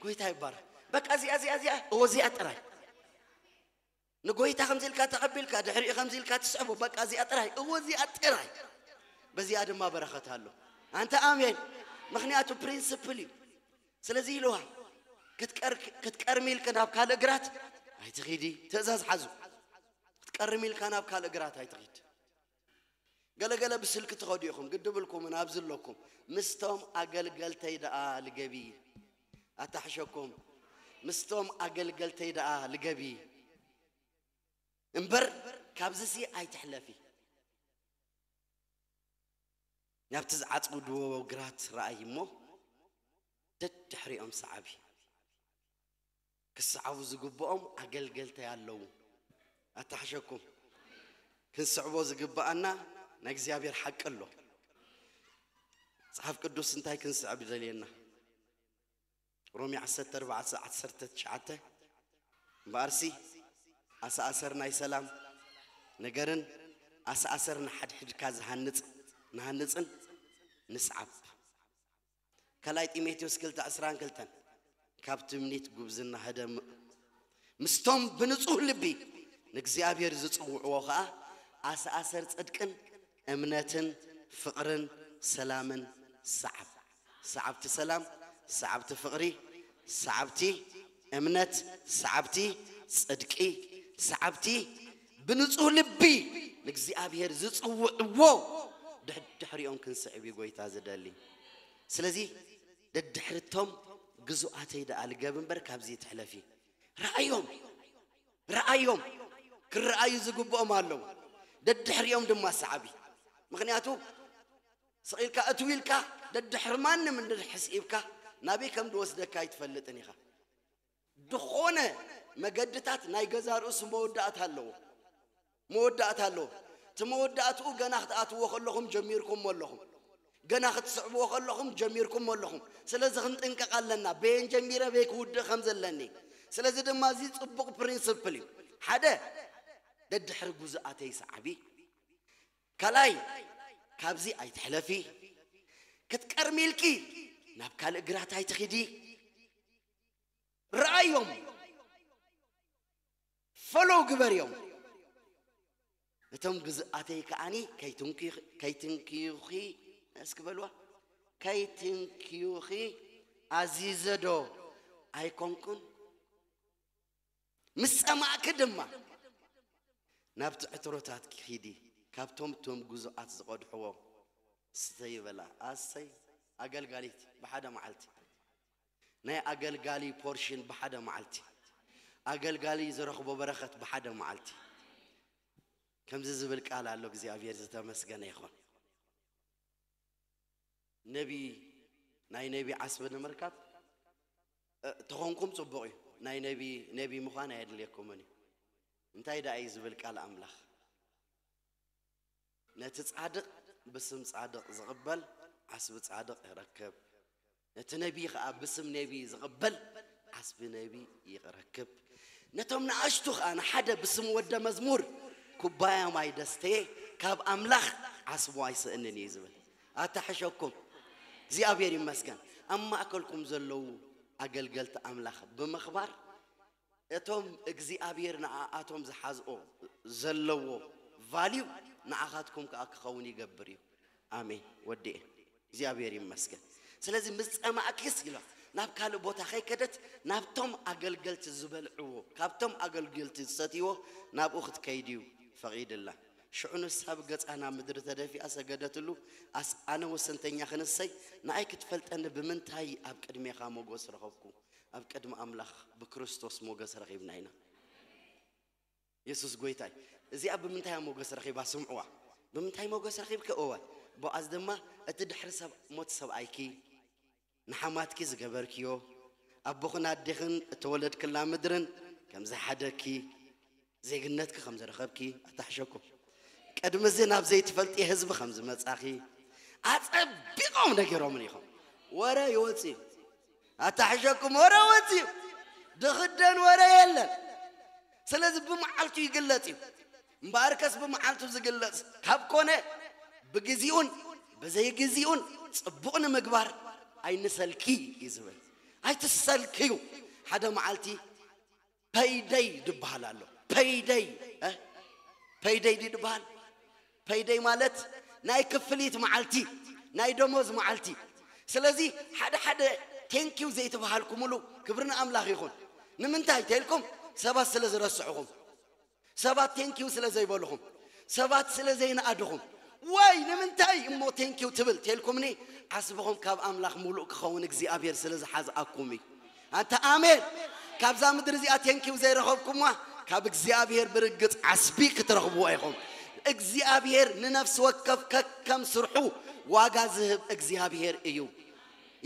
ጎይታ ይባረኽ። በቃ እዚኣ እዚኣ እዚኣ እወ እዚኣ ጥራይ ንጎይታ ከምዚ ኢልካ ተቐቢልካ ድሕሪኡ ከምዚ ኢልካ ትስዕቦ። በቃ እዚኣ ጥራይ እወ እዚኣ ጥራይ። በዚኣ ድማ በረኸት ኣሎ። ኣንተ ኣሜን። ምኽንያቱ ፕሪንስፕል እዩ። ስለዚ ኢልዋ ክትቀርሚ ኢልከ ናብ ካልእ ግራት ኣይትኺዲ። ትእዛዝ ሓዙ። ክትቀርሚ ኢልካ ናብ ካልእ ግራት ኣይትኺድ። ገለገለ ብስልኪ ትኸዱ ኢኹም፣ ግዲ ብልኩምን ኣብዚ ኣለኩም። ምስቶም ኣገልገልተይ ደኣ ልገቢ። ኣታሕሸኩም። ምስቶም ኣገልገልተይ ደኣ ልገቢ እምበር ካብዚሲ ኣይትሕለፊ። ናብቲ ዝዓጽውድዎ ግራት ረኣይ እሞ ደድሕሪኦም ሰዓቢ። ክሰዓቡ ዝግብኦም ኣገልገልተይ ኣለዉ። ኣታሕሸኩም። ክንስዕቦ ዝግብኣና ናይ እግዚኣብሔር ሓቂ ኣሎ። መጽሓፍ ቅዱስ እንታይ ክንስዕብ ይደልየና? ሮሜ ዓሰርተ ኣርባዕተ ዓሰርተ ትሽዓተ እምበኣርሲ ኣሰኣሰር ናይ ሰላም ነገርን ኣሰኣሰር ንሓድሕድካ ዝሃንጽ ንሃንጽን ንስዓብ። ካልኣይ ጢሞቴዎስ ክልተ ዕስራን ክልተን ካብ ትምኒት ጉብዝና ህደም ምስቶም ብንጹህ ልቢ ንእግዚኣብሔር ዝጽውዕዎ ኸኣ ኣሰኣሰር ጽድቅን እምነትን ፍቕርን ሰላምን ሰዓብ። ሰዓብቲ ሰላም፣ ሰዓብቲ ፍቕሪ፣ ሰዓብቲ እምነት፣ ሰዓብቲ ጽድቂ፣ ሰዓብቲ ብንጹህ ልቢ ንእግዚኣብሔር ዝጽውዕዎ ድሕድሕሪኦም ክንስዕብ እዩ ጎይታ ዝደሊ። ስለዚ ደድሕርቶም ግዙኣተይ ደኣ ልገብ እምበር ካብዚ ትሕለፊ። ረኣዮም፣ ረኣዮም። ክረኣዩ ዝግብኦም ኣለዉ። ደድሕሪኦም ድማ ሰዓቢ። ምኽንያቱ ስቕ ኢልካ እትው ኢልካ ደድሕሪ ማንም እንድሕር ሕስኢብካ ናበይ ከም ዝወስደካ ኣይትፈልጥን ኢኻ። ዝኾነ መገድታት ናይ ገዛ ርእሱ መወዳእታ ኣለዎ። መወዳእታ ኣለዎ። እቲ መወዳእትኡ ገና ክትኣትዎ ከለኹም ጀሚርኩሞ ኣለኹም። ገና ክትስዕብዎ ከለኹም ጀሚርኩሞ ኣለኹም። ስለዚ ክንጥንቀቕ ኣለና። በየን ጀሚረ በይ ክውድእ ከም ዘለኒ። ስለዚ ድማ እዚ ጽቡቕ ፕሪንስፕል እዩ። ሓደ፣ ደድሕሪ ጉዙኣተይ ሰዓቢ። ካልኣይ፣ ካብዚ ኣይትሕለፊ። ክትቀርሚ ኢልኪ ናብ ካልእ ግራት ኣይትኺዲ። ረኣዮም፣ ፈሎው ግበርዮም። እቶም ግዝኣተይ ከዓኒ ከይትንክዩ- ከይትንክዩኺ፣ እስኪ በልዋ፣ ከይትንክዩኺ ኣዚዘ ዶ ኣይኮንኩን? ምስ ጸማእኪ ድማ ናብቲ ዕትሮታት ኪዲ፣ ካብቶም እቶም ግዙኣት ዝቐድሕዎ ስተይ በላ። ኣሰይ፣ ኣገልጋሊት ብሓደ መዓልቲ፣ ናይ ኣገልጋሊ ፖርሽን ብሓደ መዓልቲ፣ ኣገልጋሊ ዝረኽቦ በረኸት ብሓደ መዓልቲ። ከምዚ ዝብል ቃል ኣሎ። እግዚኣብሔር ዝተመስገነ ይኹን። ነቢ፣ ናይ ነቢ ዓስቢ ንምርካብ፣ እ፣ ተኾንኩም ጽቡቕ እዩ። ናይ ነቢ፣ ነቢ ምዃን ኣየድልየኩምን እዩ። እንታይ ደኣ እዩ ዝብል ቃል ኣምላኽ? ነቲ ጻድቕ ብስም ጻድቕ ዝቕበል ዓስቢ ጻድቕ ይረክብ። ነቲ ነቢ ኸኣ ብስም ነቢ ዝቕበል ዓስቢ ነቢ ይረክብ። ነቶም ንኣሽቱ ኸኣ ንሓደ ብስም ወደ መዝሙር ኩባያ ማይ ደስተየ ካብ ኣምላኽ ዓስቡ ኣይስእንን እዩ ዝብል። ኣታሕሸኩም። እግዚኣብሔር ይመስገን። ኣብ ማእከልኩም ዘለዉ ኣገልገልቲ ኣምላኽ ብምኽባር፣ እቶም እግዚኣብሔር ንኣኣቶም ዝሓዝኦ ዘለዎ ቫልዩ ንኣኻትኩም ከኣ ክኸውን ይገብር እዩ። ኣሜን። ወዲኤ። እግዚኣብሔር ይመስገን። ስለዚ ምስ ጸማእኪስ ኢሎ ናብ ካልእ ቦታ ከይከደት፣ ናብቶም ኣገልገልቲ ዝበልዕዎ፣ ካብቶም ኣገልገልቲ ዝሰትይዎ ናብኡ ክትከይድ እዩ ፈቒድላ። ሽዑ ንሳ ብገጻ ናብ ምድሪ ተደፊኣ ሰገደትሉ። ኣስ-፣ ኣነ ወሰንተኛ ክንሰይ፣ ንኣይ ክትፈልጠኒ ብምንታይ ኣብ ቅድሜኻ ሞገስ ረኸብኩ? ኣብ ቅድሚ ኣምላኽ ብክርስቶስ ሞገስ ረኺብና ኢና። የሱስ ጐይታ እዩ። እዚኣ ብምንታይ እያ ሞገስ ረኺባ? ስምዕዋ። ብምንታይ ሞገስ ረኺብኪ? እወ። ቦኣዝ ድማ፣ እቲ ድሕሪ ሰብ-፣ ሞት ሰብኣይኪ፣ ንሓማትኪ ዝገበርክዮ፣ ኣቦኽን ኣዴኽን እተወለድክላ ምድርን ከም ዝሓደግኪ፣ ዜግነትኪ ከም ዝረኸብኪ ኣታሕሸኩም። ቅድሚ እዚ ናብ ዘይትፈልጥዮ ህዝቢ ከም ዝመጻኺ ኣጸቢቖም ነጊሮምን ኢኹም። ወረ ይወጽእ እዩ። ኣታሕሸኩም፣ ወረ ወጽእ እዩ። ድኽደን ወረ የለን። ስለዚ ብመዓልቱ ይግለጽ እዩ። እምበኣርከስ ብመዓልቱ ዝግለጽ ካብ ኮነ፣ ብግዜኡን ብዘይግዜኡን ጽቡቕ ንምግባር ኣይንሰልኪ እዩ ዝብል። ኣይትሰልክዩ። ሓደ መዓልቲ ፐይደይ ድበሃል ኣሎ። ፐይደይ፣ እ? ፐይደይ ድዩ ድበሃል? ፐይደይ ማለት ናይ ክፍሊት መዓልቲ፣ ናይ ደሞዝ መዓልቲ። ስለዚ ሓደ ሓደ ቴንኪው ዘይተባሃልኩምሉ፣ ክብሪ ንኣምላኽ ይኹን። ንምንታይ ተልኩም? ሰባት ስለ ዝረስዕኹም፣ ሰባት ቴንኪው ስለ ዘይበልኹም፣ ሰባት ስለ ዘይነኣድኹም፣ ወይ ንምንታይ እሞ ቴንኪው ትብል ተልኩምኒ፣ ዓስብኹም ካብ ኣምላኽ ሙሉእ ክኸውን እግዚኣብሔር ስለ ዝሓዝኣኩም እዩ። ኣንታ ኣሜን። ካብዛ ምድሪ እዚኣ ቴንኪው ዘይረኸብኩምዋ፣ ካብ እግዚኣብሔር ብርግጽ ዓስቢ ክትረኽብዎ ኢኹም። እግዚኣብሔር ንነፍሲ ወከፍ ከከም ስርሑ ዋጋ ዝህብ እግዚኣብሔር እዩ።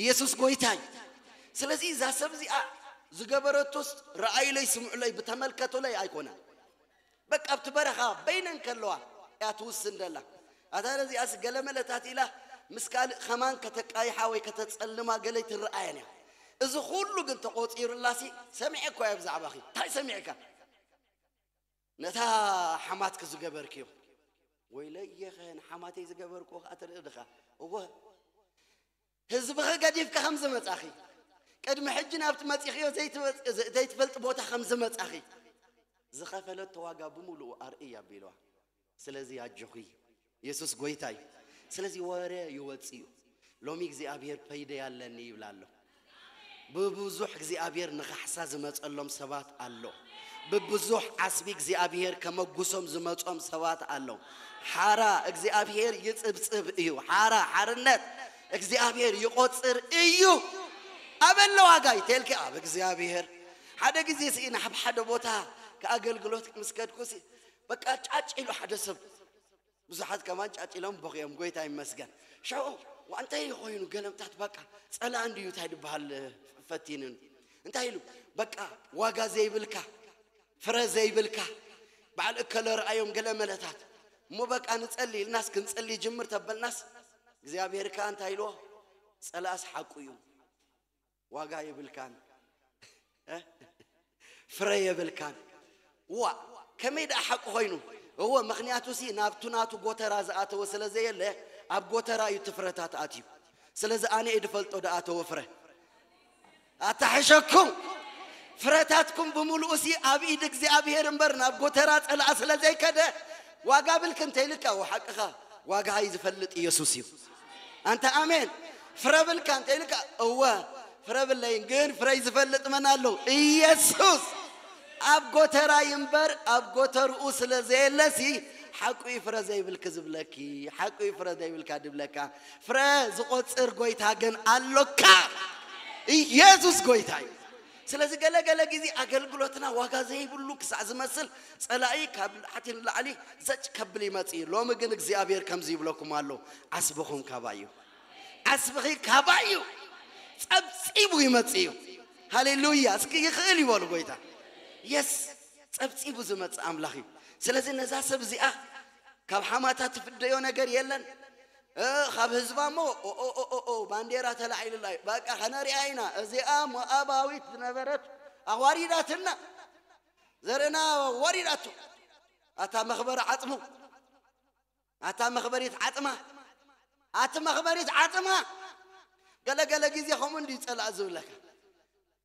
ኢየሱስ ጐይታ እዩ። ስለዚ እዛ ሰብ እዚኣ ዝገበረቶስ ረኣዩለይ፣ ስምዑለይ፣ ብተመልከቱለይ ኣይኮነን። በቃ ኣብቲ በረኻ በይነን ከለዋ እያ ትውስን ደላ። ኣታ ነዚኣስ ገለ መለታት ኢላ ምስ ካልእ ከማን ከተቃይሓ ወይ ከተጸልማ ገለ ትረኣየን እያ። እዚ ኩሉ ግን ተቖጺሩላሲ ሰሚዐ እኮ እየ ብዛዕባኺ። እንታይ ሰሚዕካ? ነታ ሓማትኪ ዝገበርክዮ። ወይለየኸ ንሓማተይ ዝገበርክዎ ከኣ ትርኢ ድኻ? እወ። ህዝብኺ ገዲፍኪ ከም ዝመጻኺ፣ ቅድሚ ሕጂ ናብቲ መጺኽዮ ዘይትመጽ-፣ ዘይትፈልጢ ቦታ ከም ዝመጻኺ፣ ዝኸፈለቶ ዋጋ ብምሉኡ ኣርእይ ኣቢልዋ። ስለዚ ኣጆኺ፣ የሱስ ጐይታ እዩ። ስለዚ ወረ ይወጽእ እዩ። ሎሚ እግዚኣብሔር ፐይደይ ኣለኒ ይብል ኣሎ። ብብዙሕ እግዚኣብሔር ንኻሕሳ ዝመጸሎም ሰባት ኣሎ። ብብዙሕ ዓስቢ እግዚኣብሔር ከመጉሶም ዝመጾም ሰባት ኣሎ። ሓራ እግዚኣብሔር ይጽብጽብ እዩ። ሓራ፣ ሓርነት እግዚኣብሔር ይቖጽር እዩ። ኣበለ ዋጋ ይተልኪ ኣብ እግዚኣብሔር። ሓደ ግዜ ስኢ ናብ ሓደ ቦታ ከኣገልግሎት ምስ ከድኩ ሲ፣ በቃ ጫጭ ኢሉ ሓደ ሰብ። ብዙሓት ከማን ጫጭ ኢሎም በኽዮም፣ ጐይታ ይመስገን። ሽዑ፣ "ዋ፣ እንታይ ኮይኑ ገለምታት በቃ ጸላእ እንድዩ እንታይ ድበሃል ፈቲንን?" እንታይ ኢሉ? "በቃ ዋጋ ዘይብልካ፣ ፍረ ዘይብልካ፣ በዓል እከለ ረኣዮም ገለ መለታት። እሞ በቃ ንጸሊ ኢልናስ ክንጸሊ ጅምር ተበልናስ፣ እግዚኣብሔር ከኣ እንታይ ኢልዎ? ጸላእስ ሓቁ እዩ። ዋጋ የብልካን፣ እ? ፍረ የብልካን። ዋ፣ ከመይ ደኣ ሓቂ ኮይኑ?" እወ፣ ምኽንያቱ ሲ ናብቱ ናቱ ጎተራ ዝኣተወ ስለ ዘየለ፣ ኣብ ጎተራ እዩ እቲ ፍረታት ኣትዩ። ስለዚ ኣነ እየ ዝፈልጦ ዝኣተወ ፍረ። ኣታሕሸኩም። ፍረታትኩም ብምሉኡ ሲ ኣብ ኢድ እግዚኣብሔር እምበር ናብ ጎተራ ጸላኣ ስለ ዘይከደ፣ ዋጋ ብልክ እንተ ኢልካ፣ ወሓቅኻ፣ ዋጋ ዝፈልጥ ኢየሱስ እዩ። ኣንተ ኣሜን። ፍረ ብልካ እንተ ኢልካ፣ እወ፣ ፍረ ብለይን፣ ግን ፍረይ ዝፈልጥ መን ኣሎ? ኢየሱስ። ኣብ ጎተራይ እምበር ኣብ ጎተርኡ ስለ ዘየለሲ፣ ሓቁ እዩ ፍረ ዘይብልክ ዝብለኪ፣ ሓቁ እዩ ፍረ ዘይብልካ ዝብለካ። ፍረ ዝቆጽር ጎይታ ግን ኣሎካ። ኢየሱስ ጎይታ እዩ። ስለዚ ገለ ገለ ግዜ ኣገልግሎትና ዋጋ ዘይብሉ ክሳዕ ዝመስል፣ ጸላኢ ካብ ታሕቲ ንላዕሊ ዘጭ ከብል ይመጽእ እዩ። ሎሚ ግን እግዚኣብሔር ከምዚ ይብለኩም ኣሎ፣ ዓስብኹም ካባይ እዩ። ዓስብኺ ካባይ እዩ። ጸብጺቡ ይመጽእ እዩ። ሃሌሉያ። እስኪ ይኽእል ይበሉ ጎይታ። የስ፣ ጸብጺቡ ዝመጽእ ኣምላኽ እዩ። ስለዚ ነዛ ሰብ እዚኣ ካብ ሓማታ ትፍደዮ ነገር የለን። እ፣ ካብ ህዝባ እሞ ኦ፣ ኦ፣ ኦ፣ ኦ፣ ኦ፣ ባንዴራ ተላዒሉላ እዩ። በቃ ከነሪኣ ኢና። እዚኣ ሞኣባዊት ዝነበረት ኣዋሪዳትና፣ ዘርእና ወሪዳቶ። ኣታ መኽበሪ ዓጽሙ፣ ኣታ መኽበሪት ዓጽማ፣ ኣቲ መኽበሪት ዓጽማ። ገለገለ ግዜ ከምኡ እንዲ ጸላእ ዝብለካ።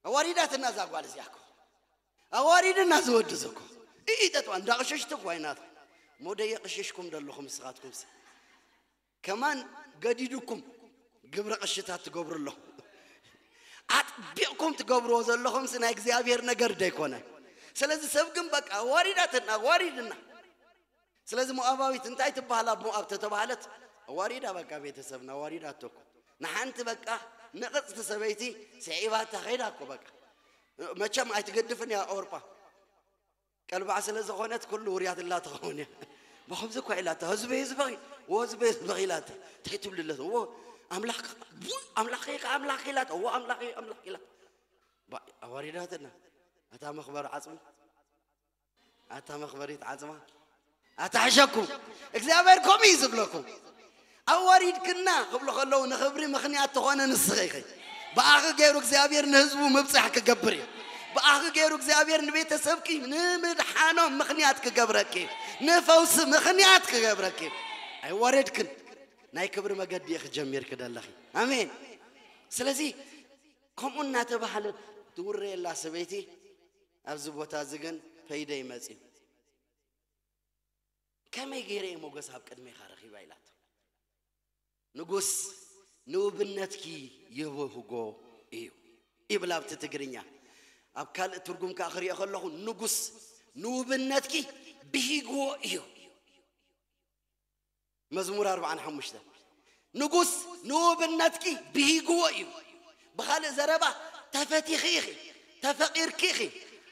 ኣዋሪዳትና እዛ ጓል እዚኣ እኮ። ኣዋሪድና ዝወዲ እኮ። እይ ጠጥዋ እንዳቕሸሽቲ እኮ ኣይናት። ሞደ የቕሸሽኩም ደለኹም ንስኻትኩም ሲ። ከማን ገዲዱኩም ግብረ ቅሽታት ትገብሩ ኣለኹም። ኣጥቢቕኩም ትገብርዎ ዘለኹም ሲ ናይ እግዚኣብሔር ነገር ደይኮነ። ስለዚ ሰብ ግን በቃ ኣዋሪዳትና፣ ኣዋሪድና። ስለዚ ሞኣባዊት እንታይ ትበሃል ኣብ ሞኣብ ተተባህለት? ኣዋሪዳ በቃ ቤተሰብና ኣዋሪዳ እኮ። ንሓንቲ በቃ ንቕጽቲ ሰበይቲ ስዒባታ ኸይዳ እኮ በቃ። መቸም ኣይትገድፍን እያ ኣውሮጳ። ቀልባዕ ስለ ዝኾነት ኩሉ ውርያት እላ ትኸውን እያ። ብኸምዚ እኳ ኢላታ፣ ህዝቢ ህዝበኺ፣ ወ ህዝቢ ህዝበኺ ኢላታ። እንታይ ትብልለት? ወ ኣምላኽ፣ ው ኣምላኽ ከ ኣምላኽ ኢላታ፣ ወ ኣምላኽ ኣምላኽ ኢላታ። ባ-፣ ኣዋሪዳትና። ኣታ መኽበር ዓጽሙ። ኣታ መኽበሪት ዓጽማ፣ ኣታ ሕሸኩም። እግዚኣብሔር ከምኡ እዩ ዝብለኩም። ኣዋሪድክና ክብሉ ከለዉ ንኽብሪ ምኽንያት ትኾነ ንስኺ ኢኺ። ብኣኺ ገይሩ እግዚኣብሔር ንህዝቡ ምብጻሕ ክገብር እዩ። ብኣኺ ገይሩ እግዚኣብሔር ንቤተሰብኪ ንምድሓኖም ምኽንያት ክገብረኪ እዩ። ንፈውሲ ምኽንያት ክገብረኪ እዩ። ኣይወረድክን። ናይ ክብሪ መገዲ ኢኺ ጀሚርኪ ዘለኺ። ኣሜን። ስለዚ ከምኡ እናተባህለት ትውረየላ ሰበይቲ ኣብዚ ቦታ እዚ ግን ፈይደ ይመጽእ። ከመይ ገይረ እየ ሞገስ ኣብ ቅድሜኻ ረኺባ ኢላቶ። ንጉስ ንውብነትኪ ይብህጎ እዩ ይብል ኣብቲ ትግርኛ። ኣብ ካልእ ትርጉም ከኣ ክሪኦ ከለኹ ንጉስ ንውብነትኪ ብሂግዎ እዩ። መዝሙር ኣርብዓን ሓሙሽተን ንጉስ ንውብነትኪ ብሂግዎ እዩ። ብኻልእ ዘረባ ተፈቲኺ ኢኺ፣ ተፈቒርኪ ኢኺ፣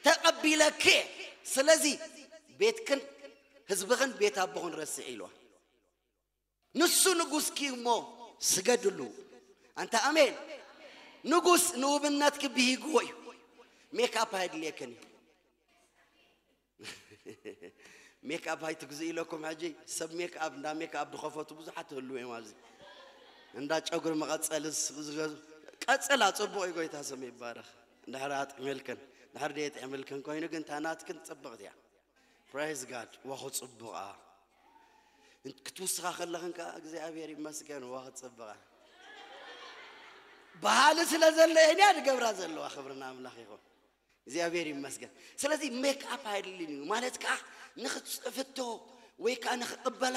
ተቐቢለኪ እየ። ስለዚ ቤትክን ህዝብኽን ቤት ኣቦኽን ረስዒ ኢልዋ። ንሱ ንጉስኪ እሞ ስገድሉ። ኣንታ ኣሜን። ንጉስ ንውብነትኪ ብሂግዎ እዩ። ሜክኣፕ ኣይድልየክን እዩ። ሜክኣፕ ኣይትግዙ ኢለኩም ሕጂ ሰብ ሜክኣፕ እንዳ ሜክኣፕ ዝኸፈቱ ብዙሓት ትህልው እዮም ኣብዚ። እንዳ ጨጉሪ መቐጸልስ ዝገዙ ቀጸላ ጽቡቕ እዩ ጎይታ ስም ይባረኽ። እንድሕር ኣጥዕመልክን እንድሕር ደየጥዕመልክን ኮይኑ ግን ታናትክን ጽብቕቲ እያ። ፕራይዝ ጋድ ወኹ ጽቡቓ ክትውስኻ ከለኽን ከዓ እግዚኣብሔር ይመስገን ወኹ ጽብቓ በሃሊ ስለ ዘለየን እያ ዝገብራ ዘለዋ ክብርና ኣምላኽ ይኹን። እግዚኣብሔር ይመስገን። ስለዚ ሜክኣፕ ኣይድልን እዩ ማለት ከዓ ንክትፅፍቶ ወይ ከዓ ንክቅበላ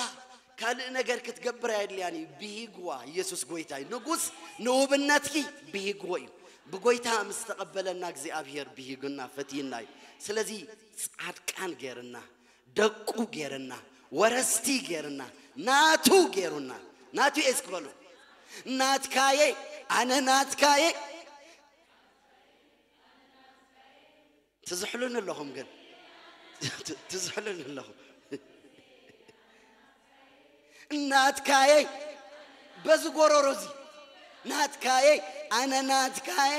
ካልእ ነገር ክትገብር ኣየድልያን እዩ። ብሂግዋ ኢየሱስ ጎይታ እዩ። ንጉስ ንውብነትኪ ብሂግዎ እዩ። ብጎይታ ምስ ተቐበለና እግዚኣብሔር ብሂግና ፈትይና እዩ። ስለዚ ፃድቃን ገይርና ደቁ ገይርና ወረስቲ ገይርና ናቱ ገይሩና ናቱ እየ እስክበሉ ናትካየ ኣነ ናትካየ ትዝሕሉኒ ኣለኹም ግን ትዝሕሉኒ ኣለኹም ናትካየ በዚ ጎረሮ እዚ ናትካየ ኣነ ናትካየ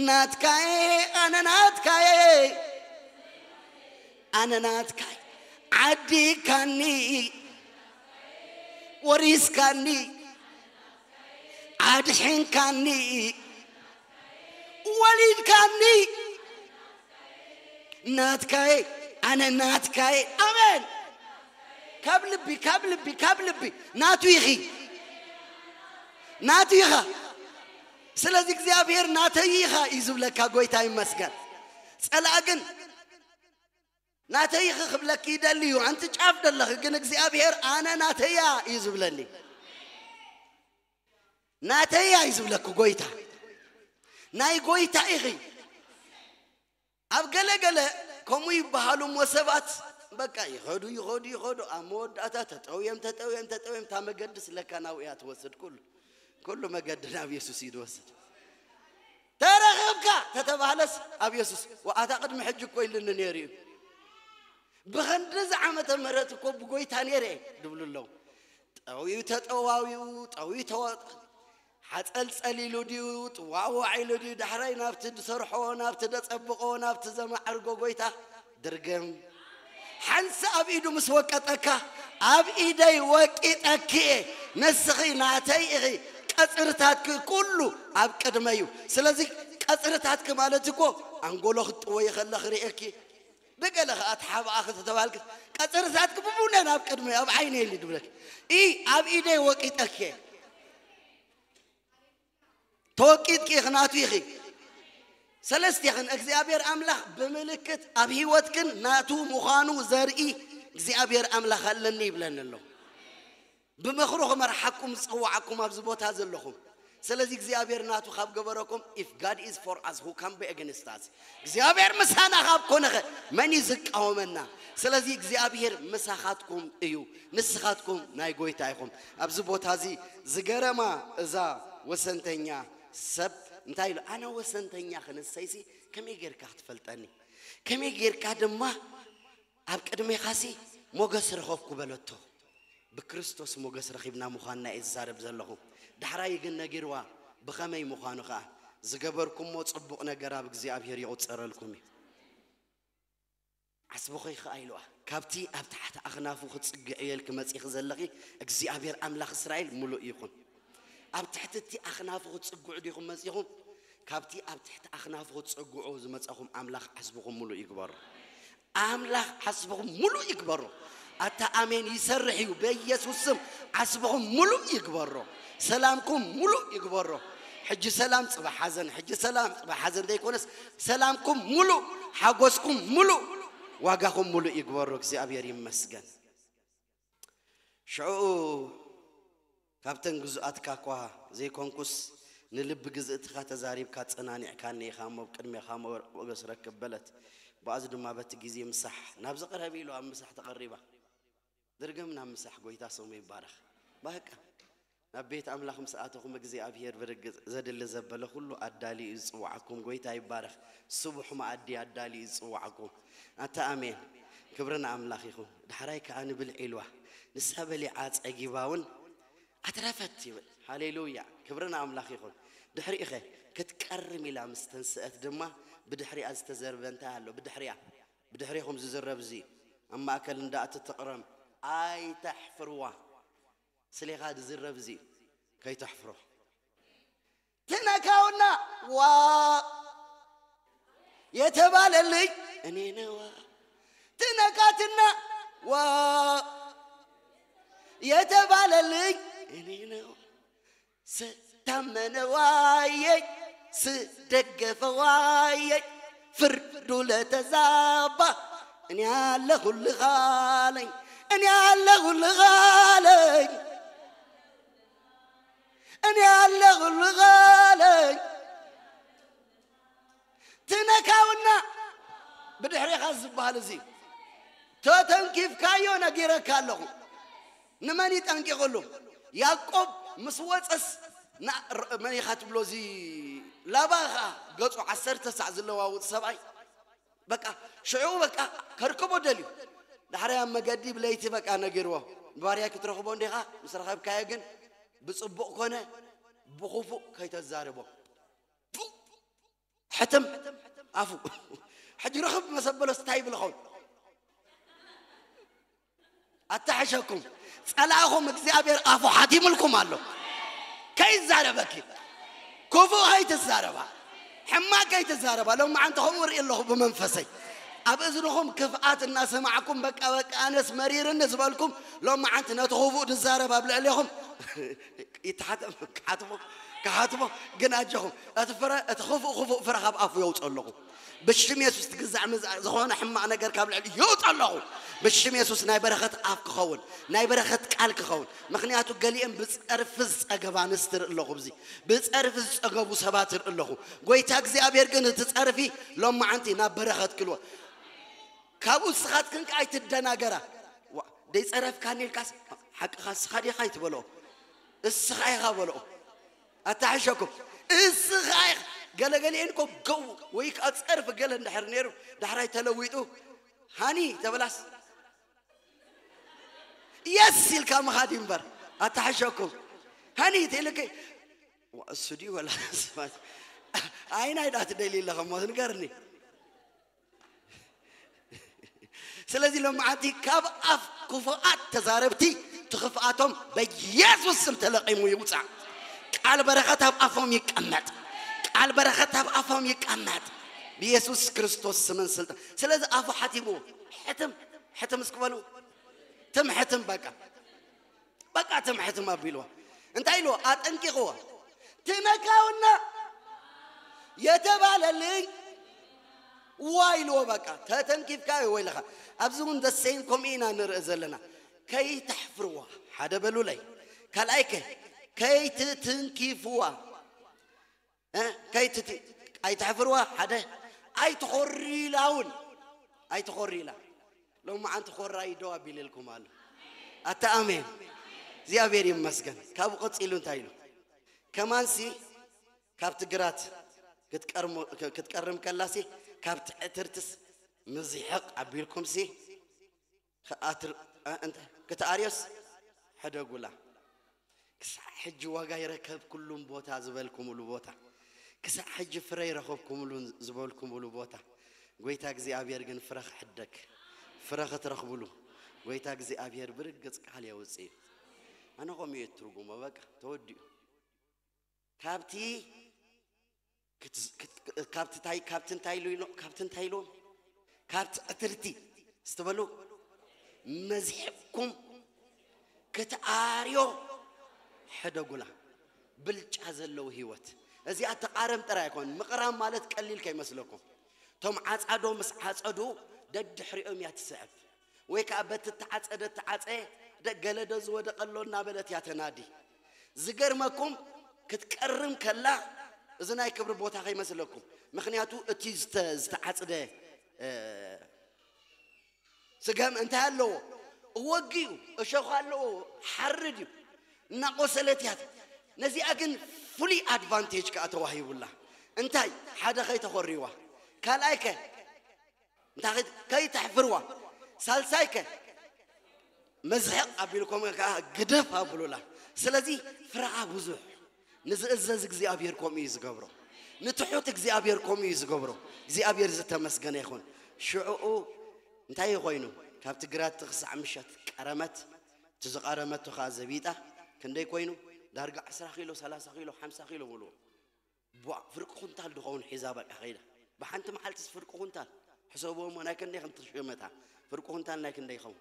ናትካየ ኣነ ናትካየ ኣነ ናትካየ ዓዲካኒ ወሪስካኒ ኣድሒንካኒ ወሊድካኒ ናትካየ ኣነ ናትካየ ኣሜን ካብ ልቢ ካብ ልቢ ካብ ልቢ ናቱ ኢኺ ናቱ ኢኻ። ስለዚ እግዚኣብሔር ናተይ ኢኻ እዩ ዝብለካ። ጎይታ ይመስገን። ጸላእ ግን ናተይ ኢኺ ክብለኪ ይደሊ እዩ። ኣንቲ ጫፍ ደለኺ ግን እግዚኣብሔር ኣነ ናተያ እዩ ዝብለኒ። ናተያ እዩ ዝብለኪ ጎይታ። ናይ ጎይታ ኢኺ። ኣብ ገለ ገለ ከምኡ ይበሃሉ እሞ ሰባት በቃ ይኸዱ ይኸዱ ይኸዱ፣ ኣብ መወዳእታ ተጠውዮም ተጠውዮም ተጠውዮም እታ መገዲ ስለካ ናብኡ እያ ትወስድ። ኩሉ ኩሉ መገዲ ናብ የሱስ እዩ ዝወስድ። ተረኸብካ ተተባህለስ ኣብ የሱስ ወኣታ ቅድሚ ሕጂ እኮ ኢሉኒ ነይሩ እዩ። ብኸንድዚ ዓመተ ምህረት እኮ ብጎይታ ነይረ ድብሉ ኣለዉ። ጠውዩ ተጠዋዊኡ ጠውዩ ተወ ሓፀልፀል ኢሉ ድዩ ጥዋዋዕ ኢሉ ድዩ ዳሕራይ ናብቲ ዝሰርሖ ናብቲ ደፀብቆ ናብቲ ዘማዕርጎ ጎይታ ድርግም ሓንሳ ኣብ ኢዱ ምስ ወቀጠካ ኣብ ኢደይ ወቂጠኪ እየ። ንስኺ ናተይ ኢኺ። ቀፅርታትኪ ኩሉ ኣብ ቅድመይ እዩ። ስለዚ ቀፅርታትኪ ማለት እኮ ኣንጎሎ ክትጥወይ ከለኺ ርእየኪ ብገለ ኸዓ ተሓባኣ ከተተባልክ ቀፅርታትኪ ብቡነ ናብ ቅድመይ ኣብ ዓይነይ ኢሉ ድብለኪ። ኢ ኣብ ኢደይ ወቂጠኪ እየ። ተወቂጥኪ ኢኺ ናቱ ኢኺ። ሰለስቲኽን እግዚኣብሔር ኣምላኽ ብምልክት ኣብ ህይወትክን ናቱ ምዃኑ ዘርኢ እግዚኣብሔር ኣምላኽ ኣለኒ ይብለኒ ኣሎ። ብምኽሩ ክመርሓኩም ዝጸዋዓኩም ኣብዚ ቦታ ዘለኹም። ስለዚ እግዚኣብሔር ናቱ ካብ ገበረኩም if God is for us who can be against us እግዚኣብሔር ምሳና ካብ ኮነኸ መን እዩ ዝቃወመና? ስለዚ እግዚኣብሔር ምሳኻትኩም እዩ። ንስኻትኩም ናይ ጎይታ ኢኹም። ኣብዚ ቦታ እዚ ዝገረማ እዛ ወሰንተኛ ሰብ እንታይ ኢሉ ኣነ ወሰንተኛ ክንሰይሲ ከመይ ጌርካ ክትፈልጠኒ ከመይ ጌርካ ድማ ኣብ ቅድሜኻሲ ሞገስ ረኸብኩ በለቶ። ብክርስቶስ ሞገስ ረኺብና ምዃንና እየ ዝዛረብ ዘለኹ። ዳሕራይ ግን ነጊርዋ ብኸመይ ምዃኑ ኸዓ ዝገበርኩሞ ጽቡቕ ነገር ኣብ እግዚኣብሔር ይቑጸረልኩም እዩ። ዓስብኺ ኸዓ ኢልዋ ካብቲ ኣብ ታሕቲ ኣኽናፉ ክትጽግዕዮ ኢልኪ መጺኺ ዘለኺ እግዚኣብሔር ኣምላኽ እስራኤል ምሉእ ይኹን። ኣብ ትሕቲ እቲ ኣኽናፉ ክትጽግዑ ዲኹም መጺኹም? ካብቲ ኣብ ትሕቲ ኣኽናፉ ክትጽግዑ ዝመጸኹም ኣምላኽ ዓስብኹም ምሉእ ይግበሮ። ኣምላኽ ዓስብኹም ምሉእ ይግበሮ። ኣታ ኣሜን ይሰርሕ እዩ በኢየሱስ ስም። ዓስብኹም ምሉእ ይግበሮ። ሰላምኩም ምሉእ ይግበሮ። ሕጂ ሰላም ጽባሕ ሓዘን ሕጂ ሰላም ጽባሕ ሓዘን ዘይኮነስ ሰላምኩም ምሉእ ሓጎስኩም ምሉእ ዋጋኹም ምሉእ ይግበሮ። እግዚኣብሔር ይመስገን። ሽዑ ካብተን ግዙኣትካ እኳ ዘይኮንኩስ ንልቢ ግዝእትኻ ተዛሪብካ ኣጸናኒዕካኒ ኢኻ እሞ ኣብ ቅድሜኻ ሞገስ ረክብ በለት። ብኣዚ ድማ በቲ ግዜ ምሳሕ ናብዚ ቅረቢ ኢሉ ኣብ ምሳሕ ተቐሪባ። ድርግም ናብ ምሳሕ ጎይታ ስሙ ይባረኽ። በቃ ናብ ቤት ኣምላኽ ምስ ኣተኹም እግዚኣብሔር ብርግጽ ዘድሊ ዘበለ ኩሉ ኣዳልዩ እዩ ዝጽውዓኩም። ጎይታ ይባረኽ። ስቡሕ መኣዲ ኣዳልዩ እዩ ዝጽውዓኩም። ኣታ ኣሜን። ክብሪ ንኣምላኽ ይኹን። ዳሕራይ ከኣ ንብልዒ ኢልዋ። ንሳ በሊዓ ጸጊባ እውን ኣትረፈት ይብል። ሃሌሉያ። ክብሪ ንኣምላኽ ይኹን። ድሕሪኡ ኸ ክትቀርም ኢላ ምስ ተንስአት ድማ ብድሕሪኣ ዝተዘርበ እንታይ ኣሎ? ብድሕሪኣ ብድሕሪኹም ዝዝረብ እዚ ኣብ ማእከል እንዳ እትትቕረም ኣይተሕፍርዋ። ስሌኻ ዝዝረብ እዚ ከይተሕፍሮ ትነካውና ዋ የተባለልኝ እኔ ነዋ ትነካትና ዋ የተባለልኝ እኔ ነዋ ስታመነ ዋየይ ስደገፈ ዋየይ ፍርዱ ለተዛባ እኔ ኣለኹልኻለኝ እኔ ኣለኹልኻለኝ እኔ ኣለኹልኻለኝ ትነካውና ብድሕሬኻ ዝበሃል እዚ ተተንኪፍካዮ ነጊረካ ኣለኹ። ንመን ይጠንቂቕሉ? ያዕቆብ ምስ ወፀስ መን ኢኻ ትብሎ እዚ ላባ ኸዓ ገፁ ዓሰርተ ሳዕ ዝለዋውጥ ሰብኣይ በቃ ሽዑ በቃ ከርከቦ ደልዩ ዳሕራይ ኣብ መገዲ ብለይቲ በቃ ነጊርዎ ባርያ ክትረኽቦ እንዲኻ ምስ ረኸብካዮ ግን ብፅቡቕ ኮነ ብኽፉእ ከይተዛርቦ ሕትም ኣፉ ሕጂ ርኽብ መሰበሎስ እንታይ ይብል ኸውን ኣታሕሸኩም ጸላእኹም እግዚኣብሔር ኣፉ ሓቲምልኩም ኣሎ ከይዛረበኪ ክፉእ ከይትዛረባ ሕማቅ ከይትዛረባ ሎማዓንቲ ከምኡ ርኢ ኣለኹ ብመንፈሰይ ኣብ እዝንኹም ክፍኣት እናሰማዕኩም በቃ በቃ ኣነስ መሪርኒ ዝበልኩም ሎማዓንቲ ነቲ ክፉእ ዝዛረብ ኣብ ልዕሌኹም ይተሓተም ክሓትሞ ክሓትሞ ግን ኣጀኹም እቲ ፍረ እቲ ክፉእ ክፉእ ፍረ ካብ ኣፉ የውፅእ ኣለኹ። ብሽም የሱስ ትግዛዕ ምዛዕ ዝኾነ ሕማቕ ነገር ካብ ልዕሊ የውፅ ኣለኹ። ብሽም የሱስ ናይ በረኸት ኣፍ ክኸውን ናይ በረኸት ቃል ክኸውን። ምክንያቱ ገሊኦም ብፀርፊ ዝፀገባ ኣንስቲ ርኢ ኣለኹ። ብዚ ብፀርፊ ዝፀገቡ ሰባት ርኢ ኣለኹ። ጎይታ እግዚኣብሔር ግን እቲ ፀርፊ ሎማዓንቲ ናብ በረኸት ክልወ ካብኡ ንስኻትክን ከኣ ኣይትደናገራ። ዋ፣ ደይጸረፍካኒ ኢልካስ ሓቅኻ እስኻ ዲኻ ኣይትበልኦ። እስኻ ኢኻ በልኦ። ኣታሓሸኩም። እስኻ ኢኻ። ገለገሊኤን እኮ ገው ወይ ከኣ ጸርፊ ገለ እንድሕር ነይሩ ዳሕራይ ተለዊጡ ሃኒ ተበላስ የስ ኢልካ ምኻድ እዩ እምበር ኣታሓሸኩም። ሃኒ ተኢልከ ዋ፣ እሱ ድዩ ወላ ስማት ኣይናይ ዳ ትደልዩ ኣለኸ እሞ ንገርኒ። ስለዚ ሎማዓንቲ ካብ ኣፍ ክፉኣት ተዛረብቲ ትኽፍኣቶም በኢየሱስ ስም ተለቒሙ ይውፃእ። ቃል በረኸት ኣብ ኣፎም ይቀመጥ። ቃል በረኸት ኣብ ኣፎም ይቀመጥ ብኢየሱስ ክርስቶስ ስምን ስልጣን። ስለዚ ኣፉ ሓቲምዎ። ሕትም ሕትም እስክበሉ ትም ሕትም በቃ በቃ ትም ሕትም ኣቢልዋ። እንታይ ኢልዎ? ኣጠንቂቕዎ። ትነካውና የተባለልኝ ዋ ኢልዎ። በቃ ተተንኪፍካ እዩ ወይለኻ። ኣብዚ እውን ደሰይን ከምኡ ኢና ንርኢ ዘለና። ከይተሕፍርዋ ሓደ በሉለይ። ካልኣይ ከ ከይትትንኪፍዋ እ? ከይትቲ ኣይተሕፍርዋ ሓደ ኣይትኾሪላ እውን ኣይትኾሪላ። ሎማዓንቲ ኮራይ ደው ኣቢልልኩም ኣሎ። ኣታ ኣሜን። እግዚኣብሔር ይመስገን። ካብኡ ቀፂሉ እንታይ ኢሉ? ከማንሲ ካብቲ ግራት ክትቀርሙ- ክትቀርም ከላሲ ካብቲ ዕትርትስ ምዝሕቕ ኣቢልኩምሲ ክትኣርዮስ ሕደጉላ። ክሳዕ ሕጂ ዋጋ ይረከብኩሉን ቦታ ዝበልኩምሉ ቦታ፣ ክሳዕ ሕጂ ፍረ ይረኸብኩምሉን ዝበልኩምሉ ቦታ፣ ጎይታ እግዚኣብሔር ግን ፍረ ክሕደግ፣ ፍረ ክትረኽብሉ ጎይታ እግዚኣብሔር ብርግጽ ቃል የውጽእ እዩ። ኣነ ከምኡ እየ ትርጉሞ። በቃ ተወዲኡ። ካብቲ ክት- ክት- ካብቲ ታይ- ካብቲ እንታይ ኢሉ ኢሎ- ካብቲ እንታይ ኢልዎም? ካብቲ ዕትርቲ ስትበሉ መዝሕኩም ክትኣርዮ ሕደጉላ። ብልጫ ዘለዎ ህይወት። እዚኣ ተቃረም ጥራይ ኣይኮን። ምቕራም ማለት ቀሊል ከይመስለኩም። ቶም ዓጻዶ ምስ ዓጸዱ ደድሕሪኦም እያ ትስዕብ። ወይ ከዓ በቲ ተዓጸደ ተዓጸ ገለ ዶ ዝወደቀ ኣሎ እናበለት እያ ተናዲ። ዝገርመኩም ክትቀርም ከላ እዚ ናይ ክብሪ ቦታ ከይመስለኩም። ምክንያቱ እቲ ዝተ- ዝተዓጽደ ስገም እንታይ ኣለዎ? እወግ እዩ፣ እሾኽ ኣለዎ፣ ሓርድ እዩ፣ እናቆሰለት እያ። ነዚኣ ግን ፍሉይ ኣድቫንቴጅ ከዓ ተዋሂቡላ። እንታይ ሓደ ከይተኾሪዋ፣ ካልኣይ ከ እንታይ ከይ- ከይተሕፍርዋ፣ ሳልሳይ ከ መዝሕቕ ኣቢልኩም ከዓ ግደፍ ኣብሉላ። ስለዚ ፍረኣ ብዙሕ ንዝእዘዝ እግዚኣብሔር ከምኡ እዩ ዝገብሮ። ንትሑት እግዚኣብሔር ከምኡ እዩ ዝገብሮ። እግዚኣብሔር ዝተመስገነ ይኹን። ሽዑኡ እንታይ ኮይኑ? ካብቲ ግራቲ ክሳዕ ምሸት ቀረመት። እቲ ዝቐረመቶ ከዓ ዘቢጣ። ክንደይ ኮይኑ? ዳርጋ ዕስራ ኪሎ፣ ሰላሳ ኪሎ፣ ሓምሳ ኪሎ በልዎ። ቧ ፍርቂ ኩንታል ድኸውን ሒዛ በቃ ከይዳ። ብሓንቲ መዓልትስ ፍርቂ ኩንታል ሕሰብዎ እሞ ናይ ክንደይ ከም ትሽመታ። ፍርቂ ኩንታል ናይ ክንደይ ይኸውን?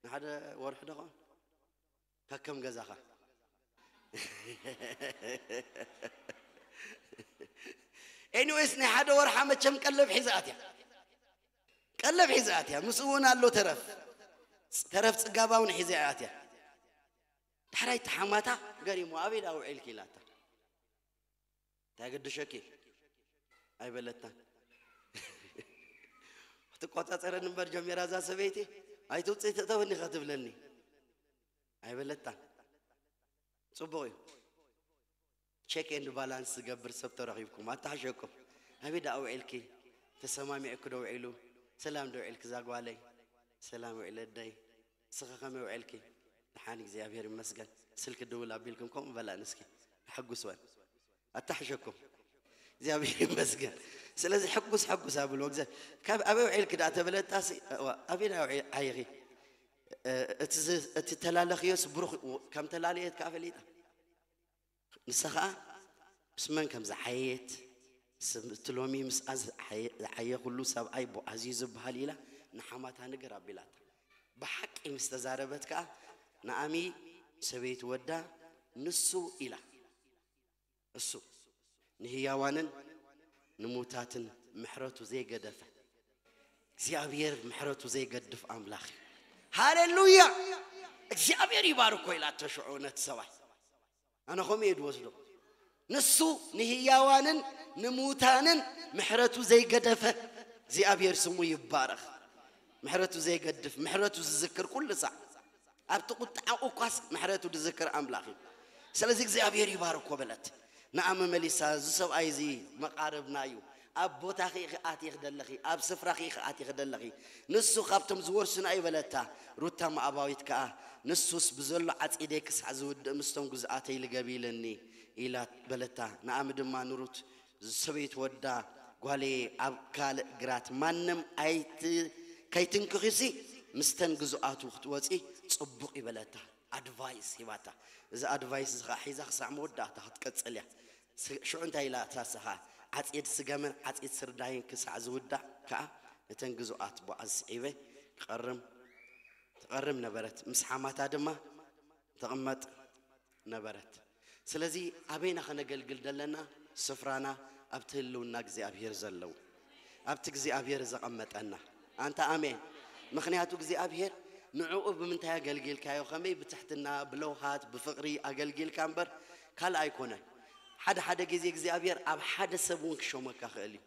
ንሓደ ወርሒ ድኸውን ከከም ገዛኻ። ኤኒዌይስ ናይ ሓደ ወርሓ መቸም ቀለብ ሒዛ ኣትያ። ቀለብ ሒዛ ኣትያ። ምስኡ እውን ኣሎ ተረፍ። ተረፍ ጽጋባ እውን ሒዛ ኣትያ። ዳሕራይ ተሓማታ ገሪሙ ኣበይ ዳ ውዒልኪ ኢላታ። እንታይ ገደሸኪ ኣይበለታን። ክትቆጻጸረኒ እምበር ጀሚራ እዛ ሰበይቲ ኣይትውፅእ ተእተወኒ ኢኻ ትብለኒ ኣይበለታን። ፅቡቕ እዩ። ቼክ ኤንድ ባላንስ ዝገብር ሰብ ተረኺብኩም ኣተሓሸኩም። ኣበይ ዳ ውዒልኪ? ተሰማሚዕኪ ዶ ውዒሉ? ሰላም ዶ ውዒልኪ እዛ ጓለይ? ሰላም ውዒለ ኣደይ። ንስኺ ከመይ ውዒልኪ? ደሓን እግዚኣብሔር ይመስገን። ስልኪ ድውል ኣቢልኩም ከምኡ በላ ንስኪ። ኣሕጉስወን። ኣታሕሸኩም። እግዚኣብሔር ይመስገን። ስለዚ ሕጉስ ሕጉስ ኣብልዎ። ካብ ኣበይ ውዒልኪ ደኣ ተበለታሲ፣ እዋ፣ ኣበይ ደኣ ውዒ- ዓይኺ? እ፣ እቲ ዝ- እቲ ተላለኽዮስ ብሩኽ ከም ተላለየት ከኣ ፈሊጣ። ንሳ ኸኣ ምስ መን ከም ዝዓየየት፣ ስም-፣ እቲ ሎሚ ምስኣ ዝዓየ-፣ ዝዓየኹሉ ሰብኣይ ቦኣዝ እዩ ዝበሃል ኢላ ንሓማታ ንገር ኣቢላታ። ብሓቂ ምስ ተዛረበት ከኣ ንኣሚ ሰበይቲ ወዳ ንሱ ኢላ። እሱ ንህያዋንን ንሙታትን ምሕረቱ ዘይገደፈ እግዚኣብሔር ምሕረቱ ዘይገድፍ ኣምላኽ እዩ። ሃሌሉያ! እግዚኣብሔር ይባርኮ ኢላቶ ሽዑ ነቲ ሰብኣይ። ኣነ ከምኡ እየ ድወስዶ። ንሱ ንህያዋንን ንሙታንን ምሕረቱ ዘይገደፈ እግዚኣብሔር ስሙ ይባረኽ። ምሕረቱ ዘይገድፍ፣ ምሕረቱ ዝዝክር ኩሉ ሳዕ። ኣብቲ ቁጥዓኡ እኳስ ምሕረቱ ዝዝክር ኣምላኽ እዩ። ስለዚ እግዚኣብሔር ይባርኮ በለት። ንኣ መመሊሳ፣ እዚ ሰብኣይ እዚ መቓርብና እዩ። ኣብ ቦታኺ ኢኺ ኣቲኺ ደለኺ፣ ኣብ ስፍራኺ ኢኺ ኣቲኺ ደለኺ። ንሱ ካብቶም ዝወርሱና እዩ በለታ። ሩታ ሞኣባዊት ከኣ፣ ንሱስ ብዘሎ ዓጺደይ ክሳዕ ዝውድእ ምስቶም ግዙኣተይ ልገብ ኢለኒ ኢላ በለታ። ንኣሚ ድማ ንሩት ሰበይት ወዳ፣ ጓለየ፣ ኣብ ካልእ ግራት ማንም ኣይቲ-፣ ከይትንክኺሲ ምስተን ግዙኣቱ ክትወጺ ጽቡቕ ይበለታ። ኣድቫይስ ሂባታ። እዚ ኣድቫይስ እዚ ኸዓ ሒዛ ክሳዕ መወዳእታ ክትቀጽል እያ። ስ-፣ ሽዑ እንታይ ኢላ እታ ንሳ ኸዓ? ዓጺድ ስገምን ዓጺድ ስርናይን ክሳዕ ዝውዳእ ከኣ ነተን ግዙኣት ቦኣዝ ስዒበ ክቐርም፣ ትቐርም ነበረት። ምስ ሓማታ ድማ ትቕመጥ ነበረት። ስለዚ ኣበይና ከነገልግል ደለና? ስፍራና ኣብቲ ህልውና እግዚኣብሔር ዘለዉ፣ ኣብቲ እግዚኣብሔር ዘቐመጠና። ኣንታ ኣሜን። ምኽንያቱ እግዚኣብሔር ንዕኡ ብምንታይ ኣገልጊልካዮ፣ ከመይ ብትሕትና፣ ብለውሃት፣ ብፍቕሪ ኣገልጊልካ እምበር ካልእ ኣይኮነን። ሓደ ሓደ ግዜ እግዚኣብሔር ኣብ ሓደ ሰብ እውን ክሾመካ ክእል እዩ።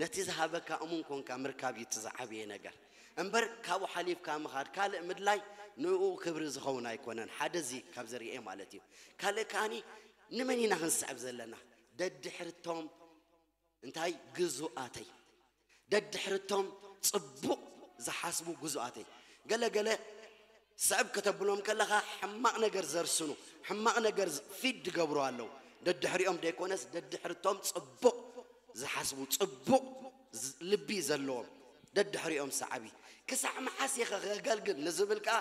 ነቲ ዝሃበካ እሙን ኮንካ ምርካብ እዩ እቲ ዝዓበየ ነገር። እምበር ካብኡ ሓሊፍካ ምኻድ፣ ካልእ ምድላይ ንኡ ክብሪ ዝኸውን ኣይኮነን። ሓደ እዚ ካብ ዝርኤ ማለት እዩ። ካልእ ከኣኒ ንመን ኢና ክንስዕብ ዘለና? ደድሕርቶም እንታይ? ግዙኣተይ። ደድሕርቶም ጽቡቕ ዝሓስቡ ግዙኣተይ። ገለ ገለ ስዕብ ከተብሎም ከለኻ ሕማቕ ነገር ዘርስኑ፣ ሕማቕ ነገር ዝ-፣ ፊድ ዝገብሩ ኣለዉ። ደድሕሪኦም ደይኮነስ ደድሕርቶም ጽቡቕ ዝሓስቡ፣ ጽቡቕ ዝ-፣ ልቢ ዘለዎም ደድሕሪኦም ሰዓቢ። ክሳዕ መዓስ ኢኸ ከገልግል ንዝብል ከኣ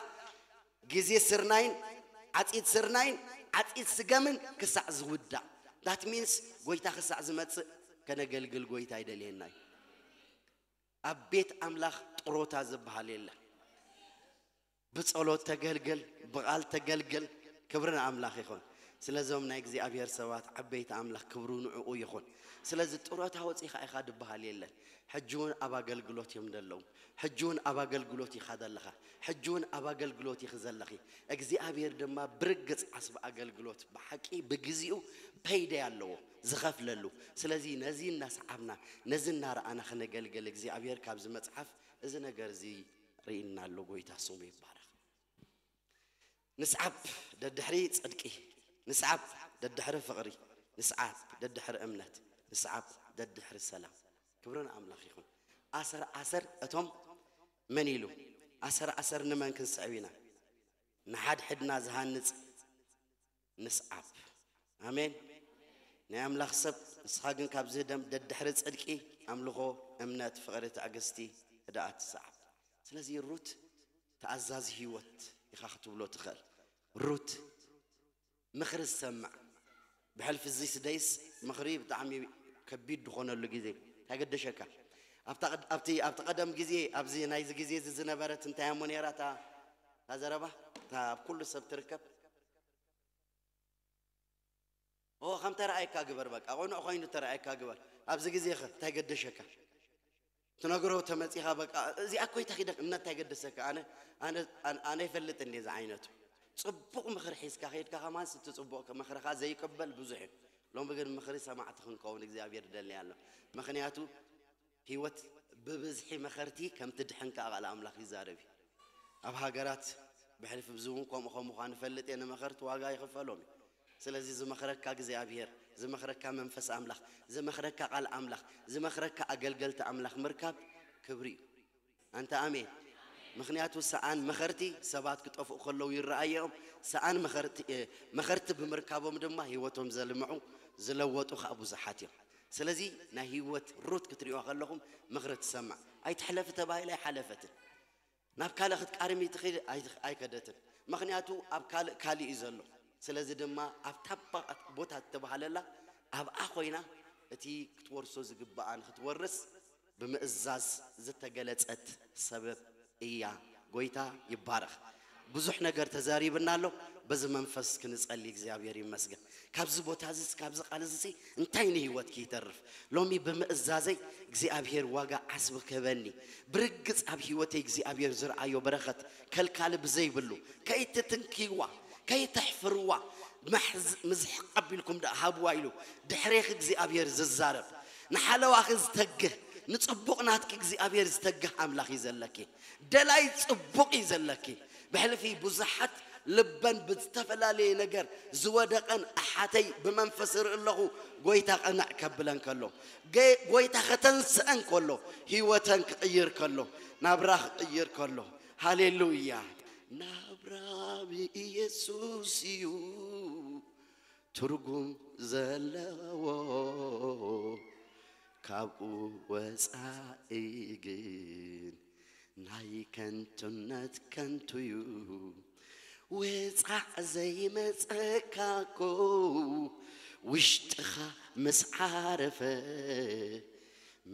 ግዜ ስርናይን ዓጺድ ስርናይን ዓጺድ ስገምን ክሳዕ ዝውዳእ። That means ጎይታ ክሳዕ ዝመጽእ ከነገልግል ጎይታ ይደልየና እዩ። ኣብ ቤት ኣምላኽ ጥሮታ ዝበሃል የለን። ብጸሎት ተገልግል፣ ብቓል ተገልግል፣ ክብሪ ንኣምላኽ ይኹን። ስለዞም ናይ እግዚኣብሔር ሰባት ዓበይቲ ኣምላኽ ክብሩ ንዕኡ ይኹን። ስለዚ ጥሮታ ወጺኻ ኢኻ ዝበሃል የለን። ሕጂ እውን ኣብ ኣገልግሎት እዮም ዘለዉ። ሕጂ እውን ኣብ ኣገልግሎት ኢኻ ዘለኻ። ሕጂ እውን ኣብ ኣገልግሎት ኢኺ ዘለኺ። እግዚኣብሔር ድማ ብርግጽ ዓስቢ ኣገልግሎት ብሓቂ ብግዚኡ ፐይደይ ኣለዎ ዝኸፍለሉ። ስለዚ ነዚ እናሰዓብና፣ ነዚ እናረኣና ክነገልግል እግዚኣብሔር ካብዚ መጽሓፍ እዚ ነገር እዚ ርኢና ኣሎ። ጎይታ ስሙ ይባረኽ። ንስዓብ ደድሕሪ ጽድቂ፣ ንስዓብ ደድሕሪ ፍቕሪ፣ ንስዓብ ደድሕሪ እምነት፣ ንስዓብ ደድሕሪ ሰላም። ክብሪ ንኣምላኽ ይኹን። ኣሰር ኣሰር እቶም መን ኢሉ? ኣሰር ኣሰር ንመን ክንስዕብ ኢና? ንሓድሕድና ዝሃንጽ ንስዓብ። ኣሜን። ናይ ኣምላኽ ሰብ፣ ንስኻ ግን ካብዚ ደም-፣ ደድሕሪ ጽድቂ፣ ኣምልኾ፣ እምነት፣ ፍቕሪ፣ ትዕግስቲ፣ ህድኣት ትስዓብ። ስለዚ ሩት ተኣዛዚ ህይወት ኢኻ ክትብሎ ትኽእል። ሩት ምኽሪ ዝሰምዕ። ብሕልፊ እዚ ስደይስ ምኽሪ ብጣዕሚ ከቢድ ዝኾነሉ ግዜ እንታይ ገደሸካ? ኣብታ ቀድ-፣ ኣብቲ፣ ኣብቲ ቀደም ግዜ፣ ኣብዚ ናይዚ ግዜ እዚ ዝነበረት እንታይ እሞ ነይራ እታ፣ እታ ዘረባ? እታ ኣብ ኩሉ ሰብ ትርከብ። ኦ፣ ከም ተረኣየካ ግበር፣ በቃ፣ ቅኑዕ ኮይኑ ተረኣየካ ግበር። ኣብዚ ግዜ ኸ እንታይ ገደሸካ? ትነግሮ ተመጺኻ፣ በቃ፣ እዚኣ እኮ ይተኺደ፣ እምነት እንታይ ገደሰካ? ኣነ፣ ኣነ፣ ኣነ፣ ኣነ ይፈልጥ እንዴ እዚ ዓይነቱ። ጽቡቕ ምኽሪ ሒዝካ ኸይድካ፣ ከማንስ እቲ ጽቡቕ ምኽርኻ ዘይቅበል ብዙሕ እዩ። ሎሚ ግን ምኽሪ ሰማዕቲ ክንከውን እግዚኣብሔር ይደሊ ኣሎ። ምኽንያቱ ህይወት ብብዝሒ መኸርቲ ከም ትድሕን ከኣ ቃል ኣምላኽ ይዛረብ እዩ። ኣብ ሃገራት ብሕልፊ ብዚ እውን ከምኡ ከምኡ ኳ ንፈልጥ እየ፣ ንመኸርቲ ዋጋ ይኽፈሎም እዩ። ስለዚ ዝመኽረካ እግዚኣብሔር፣ ዝመኽረካ መንፈስ ኣምላኽ፣ ዝመኽረካ ቃል ኣምላኽ፣ ዝመኽረካ ኣገልገልቲ ኣምላኽ ምርካብ ክብሪ እዩ። ኣንታ ኣሜን። ምኽንያቱ ሰኣን መኸርቲ ሰባት ክጠፍኡ ከለዉ ይረኣዮም። ሰኣን መኸርቲ፣ እ፣ መኸርቲ ብምርካቦም ድማ ህይወቶም ዘልምዑ፣ ዝለወጡ ኸኣ ብዙሓት እዮም። ስለዚ ናይ ህይወት ሩት ክትሪእዋ ከለኹም ምኽሪ ትሰማዕ። ኣይትሕለፊ ተባሂላ ኣይሓለፈትን። ናብ ካልእ ክትቃርሚ ትኽእል ኣይትኽ-፣ ኣይከደትን። ምኽንያቱ ኣብ ካልእ ካልእ እዩ ዘሎ። ስለዚ ድማ ኣብታ ባ-፣ ቦታ እተባህለላ ኣብኣ ኮይና እቲ ክትወርሶ ዝግባኣ ንክትወርስ ብምእዛዝ ዝተገለጸት ሰበብ እያ። ጎይታ ይባረኽ። ብዙሕ ነገር ተዛሪብና ኣሎ። በዚ መንፈስ ክንጸሊ እግዚኣብሔር ይመስገን። ካብዚ ቦታ እዚ፣ ካብዚ ቃል እዚ እንታይ ንህይወት ክይተርፍ ሎሚ ብምእዛዘይ እግዚኣብሔር ዋጋ ዓስቢ ክህበኒ፣ ብርግጽ ኣብ ህይወተይ እግዚኣብሔር ዝረኣዮ በረኸት ከልካሊ ብዘይብሉ ከይትትንክይዋ፣ ከይተሕፍርዋ፣ ምዝሕቕ ኣቢልኩም ደኣ ሃብዋ ኢሉ ድሕሬኺ እግዚኣብሔር ዝዛረብ፣ ንሓለዋኺ ዝተግህ፣ ንጽቡቕ ናትኪ እግዚኣብሔር ዝተግህ ኣምላኽ እዩ ዘለኪ። ደላይ ጽቡቕ እዩ ዘለኪ። ብሕልፊ ብዙሓት ልበን ብዝተፈላለየ ነገር ዝወደቐን ኣሓተይ ብመንፈስ ርኢ ኣለኹ። ጎይታ ቀንዕ ከብለን ከሎ፣ ጎይታ ከተንስአን ከሎ፣ ህይወተን ክቕይር ከሎ፣ ናብራ ክቕይር ከሎ፣ ሃሌሉያ። ናብራ ብኢየሱስ እዩ ትርጉም ዘለዎ፣ ካብኡ ወፃኢ ግን ናይ ከንቱነት ከንቱ እዩ። ወፃዕ ዘይመፀካ እኮ ውሽጥኻ ምስ ዓረፈ፣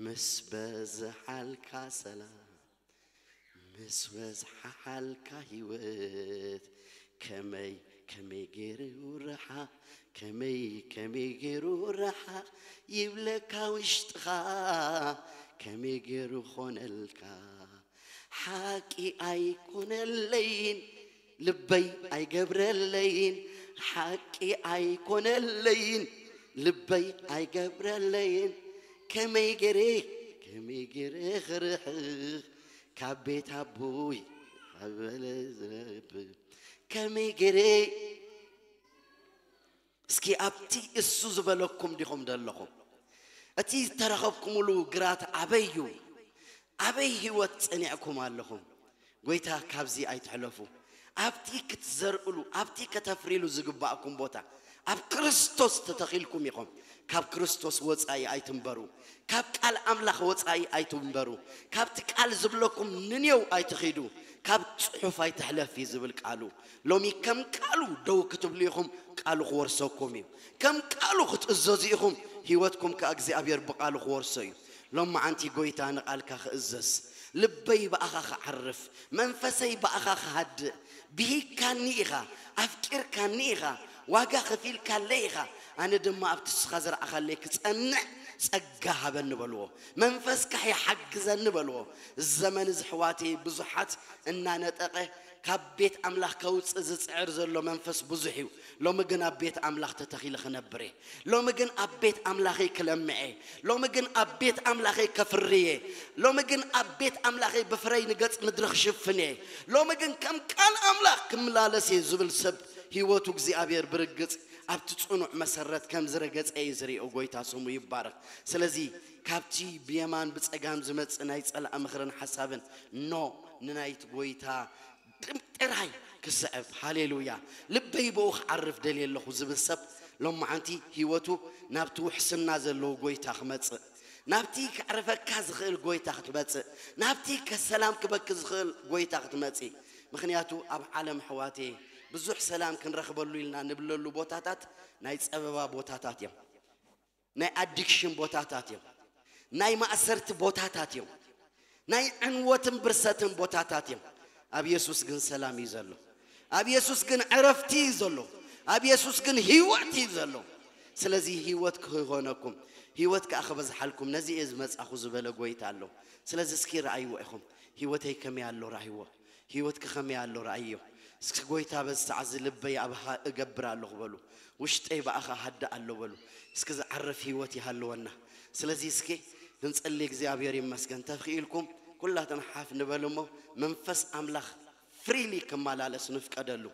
ምስ በዝሓልካ ሰላም፣ ምስ በዝሓልካ ህይወት፣ ከመይ ከመይ ገይሩ ረሓቕ፣ ከመይ ከመይ ገይሩ ረሓቕ ይብለካ ውሽጥኻ፣ ከመይ ገይሩ ኾነልካ? ሓቂ ኣይኮነለይን ልበይ ኣይገብረለይን፣ ሓቂ ኣይኮነለይን ልበይ ኣይገብረለይን። ከመይ ገይረ፣ ከመይ ገይረ ክርሕቕ ካብ ቤት ኣቦይ ኣበለ ዝነብር? ከመይ ገይረ? እስኪ ኣብቲ እሱ ዝበለኩም ዲኹም ዘለኹም? እቲ ዝተረኸብኩምሉ ግራት ኣበይ እዩ? ኣበይ ህይወት ጸኒዕኩም ኣለኹም? ጎይታ ካብዚ ኣይትሕለፉ። ኣብቲ ክትዘርእሉ፣ ኣብቲ ከተፍሪሉ ዝግባእኩም ቦታ ኣብ ክርስቶስ ተተኺልኩም ኢኹም። ካብ ክርስቶስ ወጻኢ ኣይትንበሩ። ካብ ቃል ኣምላኽ ወጻኢ ኣይትንበሩ። ካብቲ ቃል ዝብለኩም ንኔው ኣይትኺዱ። ካብ ጽሑፍ ኣይትሕለፍ እዩ ዝብል ቃሉ። ሎሚ ከም ቃሉ ደው ክትብሉ ኢኹም፣ ቃሉ ክወርሰኩም እዩ። ከም ቃሉ ክትእዘዙ ኢኹም፣ ህይወትኩም ከኣ እግዚኣብሔር ብቃሉ ክወርሶ እዩ። ሎማዓንቲ ጎይታ ንቃልካ ክእዘዝ፣ ልበይ ብኣኻ ክዓርፍ፣ መንፈሰይ ብኣኻ ክሃድእ፣ ብሂካኒ ኢኻ፣ ኣፍቂርካኒ ኢኻ፣ ዋጋ ከፊልካለይ ኢኻ፣ ኣነ ድማ ኣብቲ ንስኻ ዘርኣኻለይ ክጸንዕ ጸጋ ሃበኒ በልዎ። መንፈስካ ይሓግዘኒ በልዎ። እዚ ዘመን እዚ ኣሕዋተይ ብዙሓት እናነጠቐ ካብ ቤት ኣምላኽ ከውፅእ ዝፅዕር ዘሎ መንፈስ ብዙሕ እዩ። ሎሚ ግን ኣብ ቤት ኣምላኽ ተተኺለ ክነብር እየ። ሎሚ ግን ኣብ ቤት ኣምላኸይ ክለምዕ እየ። ሎሚ ግን ኣብ ቤት ኣምላኸይ ከፍሪ እየ። ሎሚ ግን ኣብ ቤት ኣምላኸይ ብፍረይ ንገጽ ምድሪ ክሽፍን እየ። ሎሚ ግን ከም ቃል ኣምላኽ ክመላለስ እየ ዝብል ሰብ ህይወቱ እግዚኣብሔር ብርግጽ ኣብቲ ጽኑዕ መሰረት ከም ዝረገጸ እዩ ዝሪኦ። ጎይታ ስሙ ይባረኽ። ስለዚ ካብቲ ብየማን ብጸጋም ዝመጽእ ናይ ጸላእ ምኽርን ሓሳብን ኖ ንናይቲ ጎይታ ጥራይ ክስዕብ። ሃሌሉያ። ልበይ ብኡ ክዓርፍ ደልየ ኣለኹ ዝብል ሰብ ሎማዓንቲ ህይወቱ ናብቲ ውሕስና ዘለዎ ጎይታ ክመጽእ፣ ናብቲ ከዕርፈካ ዝኽእል ጎይታ ክትመጽእ፣ ናብቲ ከሰላም ክበኪ ዝኽእል ጎይታ ክትመጺ። ምኽንያቱ ኣብ ዓለም ኣሕዋተየ ብዙሕ ሰላም ክንረኽበሉ ኢልና ንብለሉ ቦታታት ናይ ጸበባ ቦታታት እዮም። ናይ ኣዲክሽን ቦታታት እዮም። ናይ ማእሰርቲ ቦታታት እዮም። ናይ ዕንወትን ብርሰትን ቦታታት እዮም። ኣብ የሱስ ግን ሰላም እዩ ዘሎ። ኣብ የሱስ ግን ዕረፍቲ እዩ ዘሎ። ኣብ የሱስ ግን ህይወት እዩ ዘሎ። ስለዚ ህይወት ክኾነኩም፣ ህይወት ከኣ ክበዝሓልኩም ነዚ እየ ዝመጻኹ ዝበለ ጎይታ ኣሎ። ስለዚ እስኪ ረኣይዎ ኢኹም። ህይወተይ ከመይ ኣሎ ረኣይዎ። ህይወትኪ ከመይ ኣሎ ረኣይዮ። እስኪ ጎይታ በዚ ሰዓት እዚ ልበይ ኣብኻ እገብር ኣለኹ በሉ። ውሽጠይ ብኣኻ ሃድእ ኣሎ በሉ። እስኪ ዝዓርፍ ህይወት ይሃልወና። ስለዚ እስኪ ክንጸሊ እግዚኣብሔር ይመስገን። ተኽኢልኩም ኩላትና ሓፍ ንበል እሞ መንፈስ ኣምላኽ ፍሪሊ ክመላለስ ንፍቀደሉ።